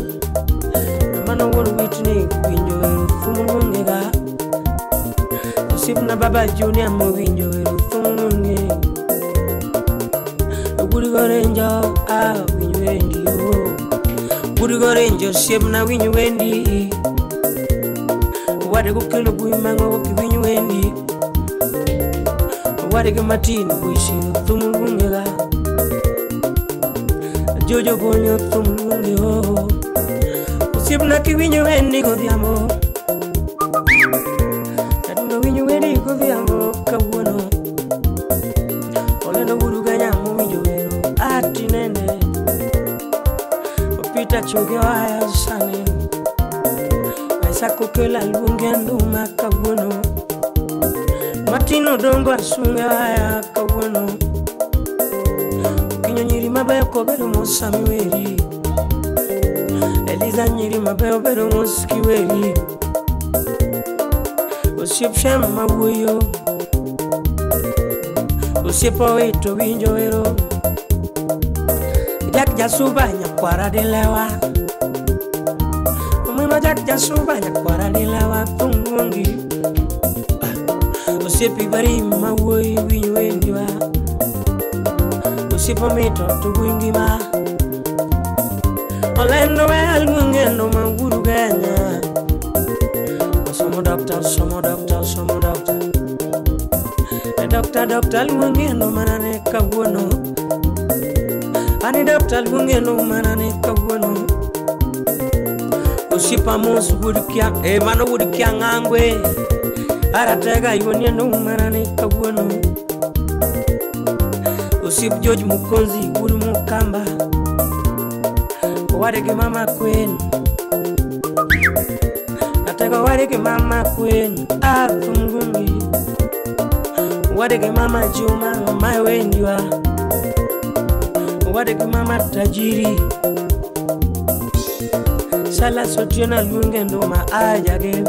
Mano guri witni winjo thumungega. Sipna baba junior mowinjo ero thungunge. Guri gorenjo a winjo wendi o. Guri gorenjo sipna winjo wendi. Wade go kelo bui mango ki winjo wendi. Wade go matin buisi thungunge ga. Jojo bonyo thungunge o. Sipna ki winjo wendi godhiambo. Kawuono olendo guru ganya mowinjo wero atinende. Opita choge waya sani. Aisako kela luonge nduma kawuono. Matino dongo asunge waya kawuono. Okinyo nyiri mabeyo kobedo mos samiweri. Eliza nyiri mabeyo bedo mos kiweri. Osiep Shem mawuoyo. Osiepo wito winjo wero. Jack Jasuba nyakwara dilewa. Omwino Jack Jasuba nyakwara dilewa thungungi. Osiepi bari mawuoyo winjo wendiwa. Osiepo mito tugu ngima. Olendo we alungendo manguru ganya. Somo doctor, somo doctor, somo doctor. Doctor, doctor, luongeno manane kawuono. Ani doctor luongeno manane kawuono. Osiepa mos wuod kia, e mano wuod kia ng'angwe. Aratega yuonieno manane kawuono. Osiep George Mukonzi wuod Mukamba. Owade gi mama Kwen. Atego warigi mama Queen Athungumi. Warigi mama Juma my wendiwa. Warigi mama Tajiri. Sala sotiena luonge nduma ajage.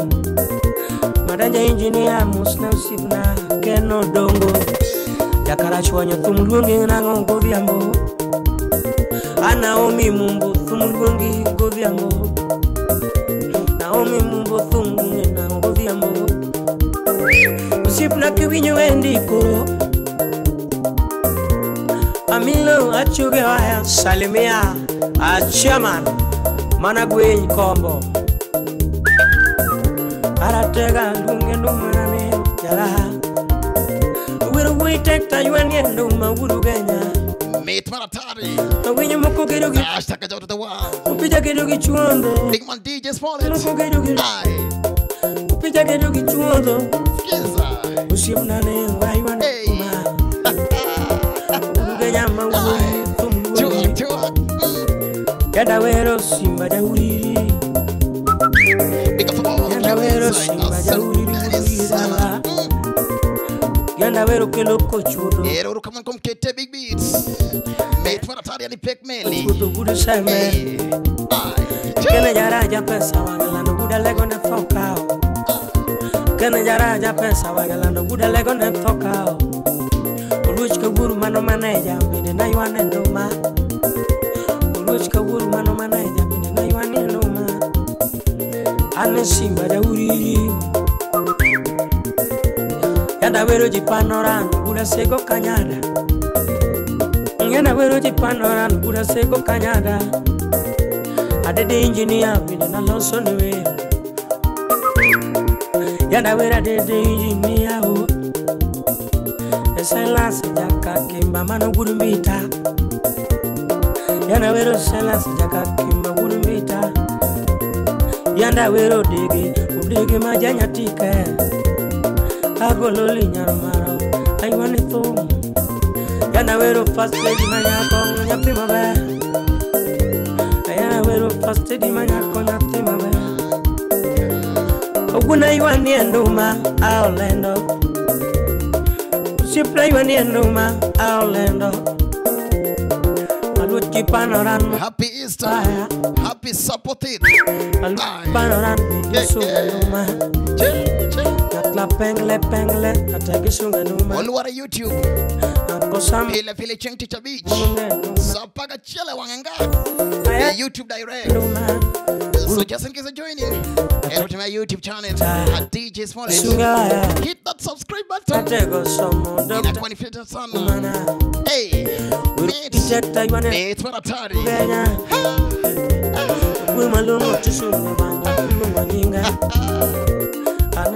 Madanja engineer musna usipna keno dongo. Jakarachwanyo thum luonge nang'o godhiambo. Anaomi mumbo thum luongi godhiambo. Naomi mumbo thum luonge nang'o godhiambo. Osiepna kiwinjo wendi koro. Amilo achuge waya salimia a chairman mana gweny kombo. Aratega luonge nduma ne jaraha. Wero wuitekta ywanie nduma wurugenya. Mate Maratari. Awinyo moko gedo gi hashtag out of the world. Upija gedo gi chuondo. Big man DJ Smollett. Moko gedo gi Upija gedo gi chuondo. Skiza. Osiepna ne waywane ma. Wurugenya ma wuo. Chua. Yada wero simba jauriri. Big up for all. Yada wero simba jauriri. Yanda wero kelo kochudo. Ero kama komkete big beats. Mate Maratari ani pek meli. Kudo gudu seme. Kene jara pesa wagalando guda lego ne thokao. Kene jara pesa wagalando guda lego ne thokao. Oluch ka guru mano maneja bende na ywane nduma. Oluch ka guru mano maneja bende na ywane nduma. Ane simba jauriri. Yanda wero ji panorano gura sego kanyada. Yanda wero ji panorano gura sego kanyada. Adede engineer bende na loso ne wero. Yanda wero adede engineer o. Silas jaka kimba mano gurumbita. Yanda wero silas jaka kimba gurumbita. Yanda wero dege udege majanya tike. Agololi nyarmaro aywane thum. Yanda wero first lady manyako nyathi maber. Yanda wero first lady manyako nyathi maber. Oguna ywanie nduma aolendo. Osiepna ywanie nduma aolendo. Aluchi panoran. Happy Easter. Happy supported. Aluchi panoran isunga nduma. La pengle pengle atagisunga numa. Olwara YouTube. Akosam Pile pile Cheng Teacher Beach. Sapaga chele wanganga. YouTube direct. So just in case you're joining, head to my YouTube channel at DJ Smollett. Hit that subscribe button. Inakuwa ni filter sana. Hey, mate Maratari.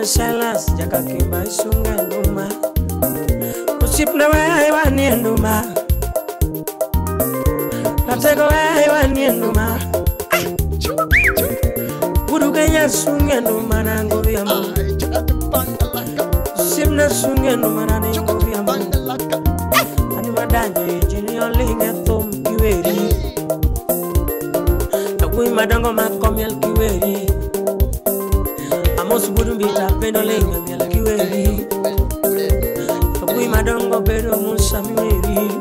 Silas jaka kimba isunga nduma. Osiepna wewe nduma. Natego wewe nduma. Urugenya sunga nduma na ngovi ya mu. Osiepna sunga nduma na ngovi ya mu. Ani madanje jini olinge thum kiweri. Agui madongo makomiel kiweri. Amos burumbita pendo lenga miel kiweri. Agui madongo bedo musa miweri.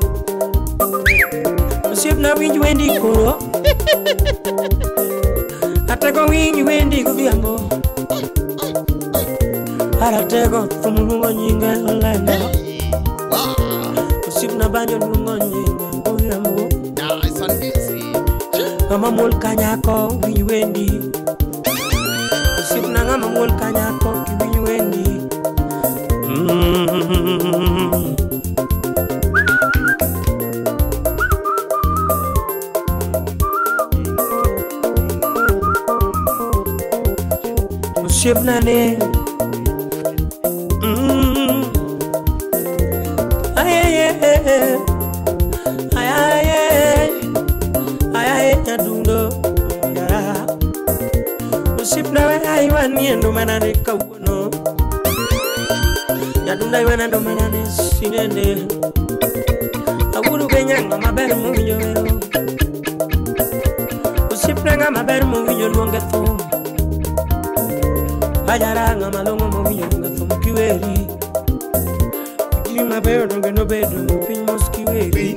Osiepna winj wendi koro. Atego winj wendi godhiambo. Aratego thum luongo nyinge olendo. Osiepna banjo luongo nyinge godhiambo. Nice and easy. Ng'ama muol kanyako winj wendi. Osiepna ng'ama muol kanyako kiwinj wendi. Osiepna ne. Ay ay ay ay ay nyadundo yara. Osiepna we aywanie nduma ne kawuono. Nyadunda ywana nduma ne sinende. Awuru Kenya ng'ama ber mowinjo wero. Osiepna ng'ama ber mowinjo luonge thum. Ajaranga malongo mowinjo donge thum kiweri. Ji mabeyo donge nobedo piny mos kiweri.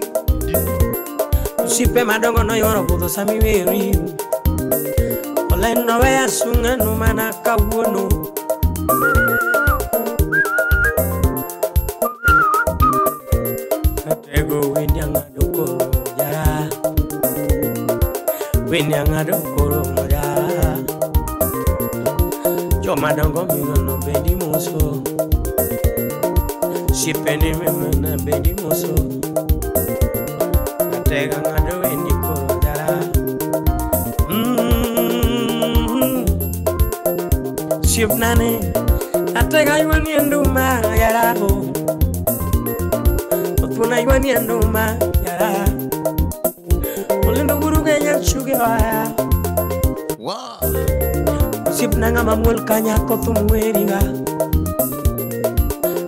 Osiepe madongo noyuoro budho sami weri. Olendo weya sungano mana kawuono. Atego wendi ang'ado koro jara. Wendi ang'ado koro jara. Joma dongo migono bendi moso. Osiepe ni mimena bendi moso. Atego ang'ado wendi koro jara. Osiepnane atega ywani nduma yara o. Othuna ywani nduma yara. Olendo guruge nyachuge waya. Wow. Osiepna ng'ama muol kanyako thum weriga.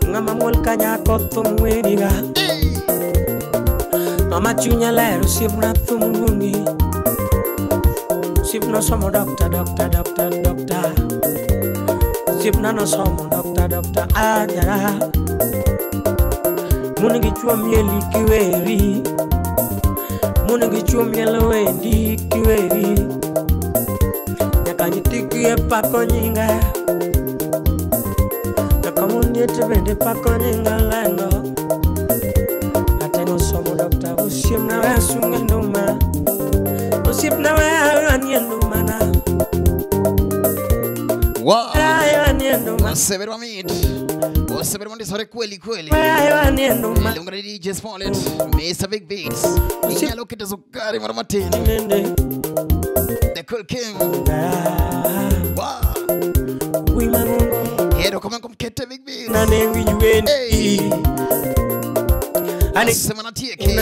Ng'ama muol kanyako thum weriga. Ng'ama chunye ler osiepna thum luongi. Osiepna somo doctor doctor doctor doctor. Osiepna nosomo doctor doctor ajara. Mon gi chuo mieli kiweri. Mon gi chuo mielo wendi kiweri. Nyaka nyithi e pako nyinga. Nyaka mon liete bende pako nyinga lendo. Ateno somo doctor osiepna weya sunga nduma. Osiepna weya anie nduma na. Wow. Osebero mamit. Osebero mondisore kweli kweli. Iluongo ni DJ Smollett, Mr. Big Beats. Inyalo keto sukari moro matin. The Cool King. Wow. Erokamano kuom kete Big Beats. Hey. Asema natieke.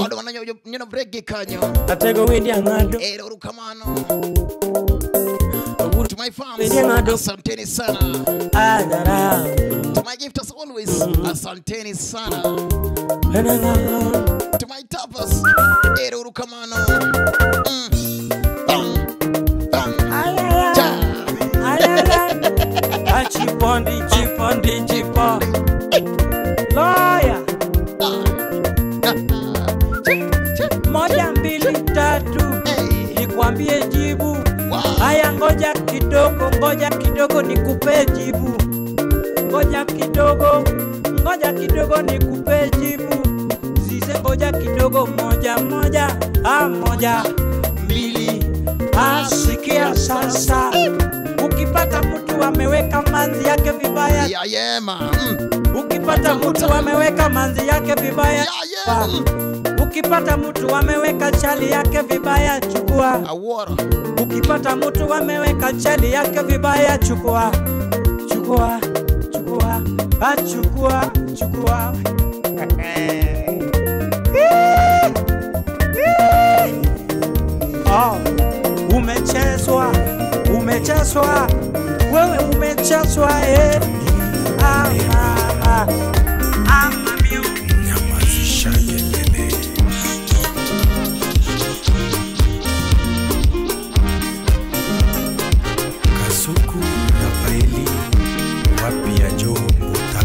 Wadwa nyono break gi kanyo. Atego wendi ang'ado. Erokamano. To my fans, asanteni sana. To my gift as always, asanteni sana. To my tappers, erokamano. Bang, bang, cha. Chipondi, chipondi, chipo. Lawyer. Moja, mbili, tatu. Nikwambie jibu. Haya ngoja kidogo nikupe jibu. Ngoja kidogo nikupe jibu. Zize ngoja kidogo moja moja, a moja, mbili. Asikia sasa. Ukipata mtu ameweka manzi yake vibaya. Ya yema. Ukipata mtu ameweka manzi yake vibaya. Ya yema. Ukipata mtu ameweka chali yake vibaya chukua. Aworo. Ukipata mtu ameweka chali yake vibaya chukua. Chukua, chukua, chukua, chukua. Oh, umechezwa, umechezwa. Wewe umechezwa eh. Ah, ah, ah. Nyamazisha kelele. Kasuku Rafaeli wapi ya Joe Mbuta.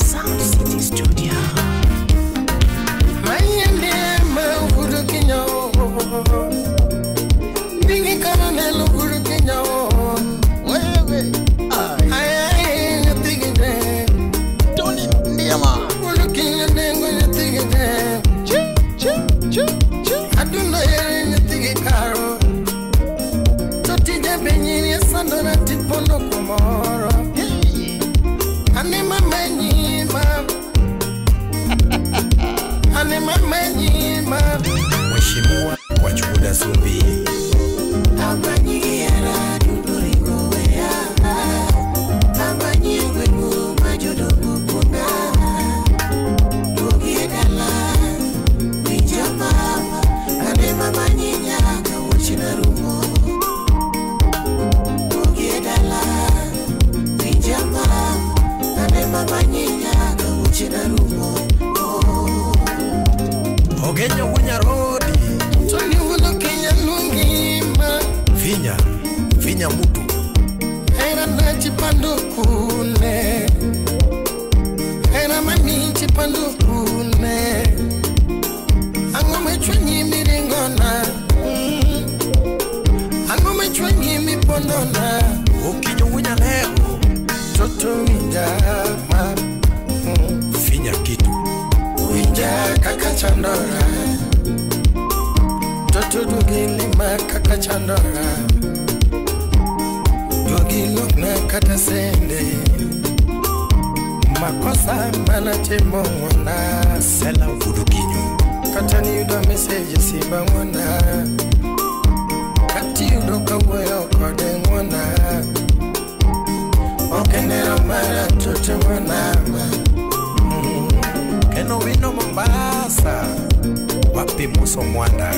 Sound City Studio. Mayende mauguru kinyo. Dingi karanelo guru kinyo. Wewe. Ay ay nyatigide. Tony Ndiama. Guru kinyo dengo nyatigide. Chi chi chi chi. Adundo yere nyatige karo. Totije benyini sandona tipondo kumoro. Anima menyima. Anima menyima. Mheshimiwa Wachuda Zumbi. Ogenyo wunyarodi Tony wulo Kenya lungi. To duogi lima kaka chandora. Duogi lokna kata sende. Makosa mana timo ng'wona. Sela wuduginyu. Kata niyudo message simba ng'wona. Kati yudo kawuoyo kode ng'wona. Okenero mara toto ng'wona. Keno wino Mombasa. Wapi muso mwanda.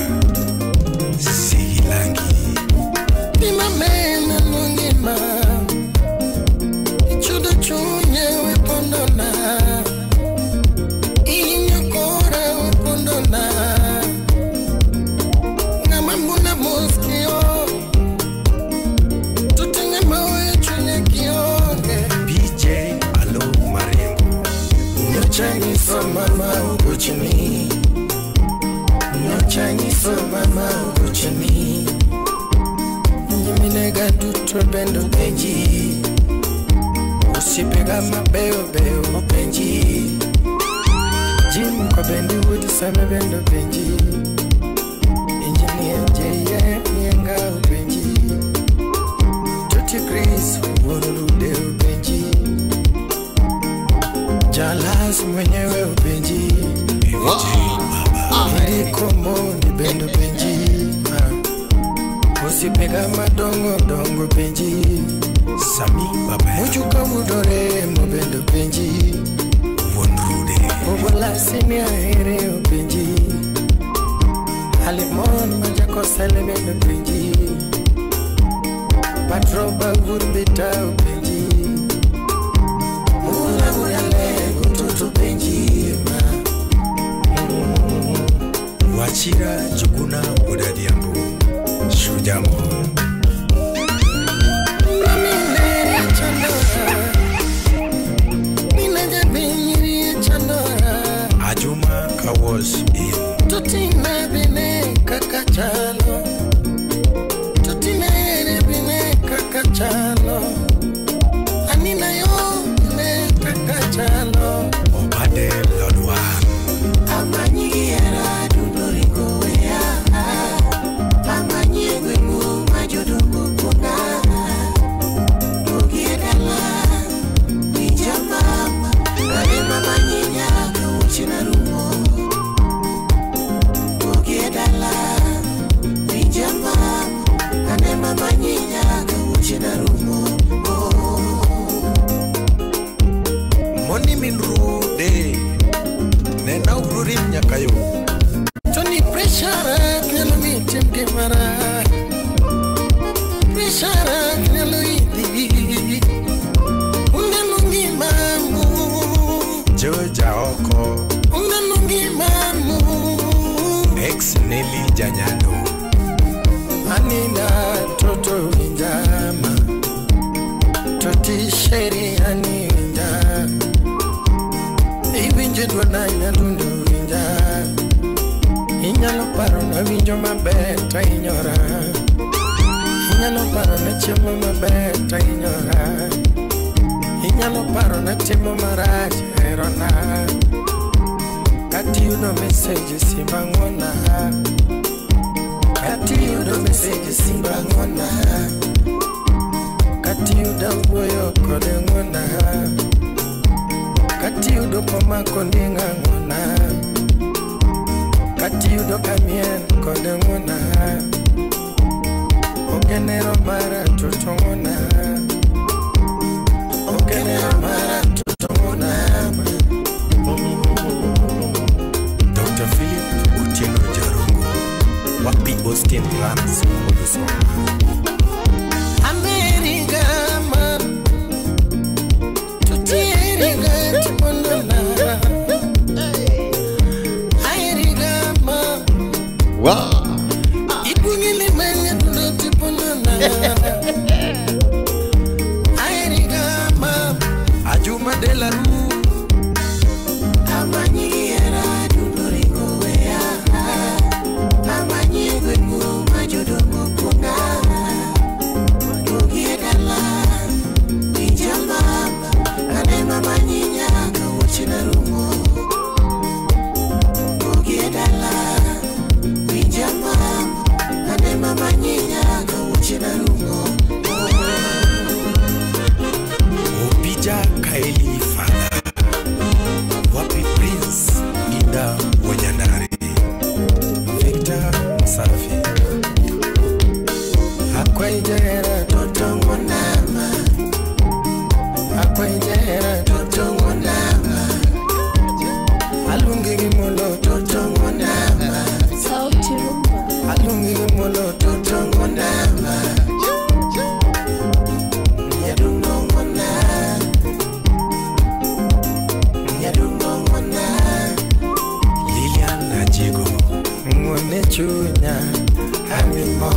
Sigilangi. Pima mena nungima. Ichudo chunye wepondona. Inyo kora wepondona. Ngama muna muskio. Tutinge mawe chunye kionge. PJ Alo Marengo. Nyocha nyiso mama ugochini. Nyocha nyiso mama ugochini. Nyiminega duto bendo penji. Usipega mabeo beo penji. Jim kwa bendi wood same bendo penji. Engineer JF nienga upenji. Tuti Chris wonurude upenji. Jalas mwenyewe upenji. Ndiko ni bendo penji. Usipega madongo dongo penji. Sami baba. Muchuka mudore mobendo penji. Wonrude. Obola sini ahere upenji. Alimon majako sele bendo penji. Patroba gurbita upenji. Mula mula gututu penji. Wachira Juguna Udadiambo. Shujamo. Ajuma Kawas in. Tutina bine kakachalo. Tutina bine kakachalo. Anina yo bine kakachalo. Obade Lodwa. Amanyiera dudoringo wea. Amanyegwe mu majodongo kuna. Dugiedala. Winja mama. Kare mama nyinya kauchina rumo. Dugiedala. Winja mama. Kare mama nyinya kauchina rumo. Moni minrude. Nena ururim nyakayo. Tony pressure nyalo mitim gimara. Pressure nyalo idhi. Ungalungi mamu. Joja oko. Ungalungi mamu. Ex Nelly Janyando. Anina toto winjama. Toti sheri ani winja. Iwinjo dwona nyadundo winja. Inyalo paro na winjo maber to inyora. Inyalo paro na chiemo maber to inyora. Inyalo paro na timo marach herona. Kati yudo message simba ng'wona. Kati yudo message simba ng'wona. Kati yudo wuoyo kode ng'wona. Kati yudo komako ndinga ng'wona. Kati yudo kamien kode ng'wona. Okenero mara toto ng'wona. Okenero mara toto ng'wona. Dr. Philip Otieno Jarongo. Wapi Austin Rams Odusoma. Ameriga ma. Tutieriga tipondona. Airiga ma. Wow. Ibungili manya duno tipondona. Airiga ma. Ajuma de la Rue. Amanyiera dudoringo wea. Amanyegwe mu majodongo kuna. Dugiedala. Winja mama. Ane mama nyinya kauchina rumo. Dugiedala. Winja mama. Alungi molo toto ngona Nyadungo ngona Nyadungo ngona Lilian Ajigo Ngone chunya Amimo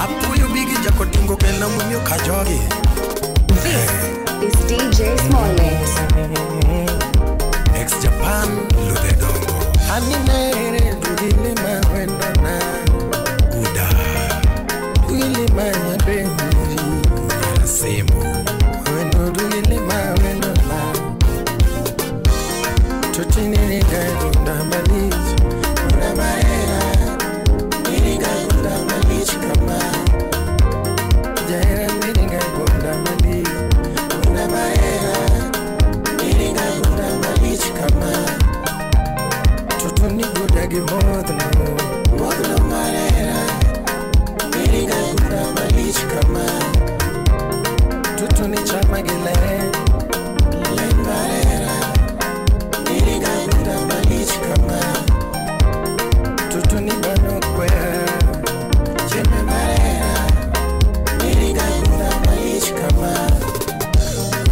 Apuyo bigi jakotingo kena mumio kajogi. This is DJ Smollett. Ex Japan Ludedongo. Aminere dugile mawendona Uda Dugile manyabeni Semo Wendo dugile mawendona Tutinini gagunda malich Una maera Nini gagunda malich kama Jaira nini gagunda malich Una maera Nini gagunda malich kama Tutuni gudagi modno Modno marera Nini gagunda malich kama Tutuni chama gile Le marera Nini gagunda malich kama Tutuni bano kwea Cheme marera Nini gagunda malich kama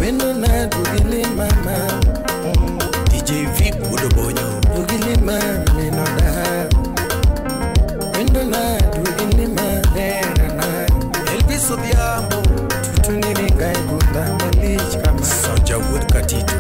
Wendo na dugile mama DJ Vic Wodobonyo Dugile mami no da Wendo na dugile marera na Elvis Odhiambo Tutuni ringa gunda malich kama Soja Wood Katito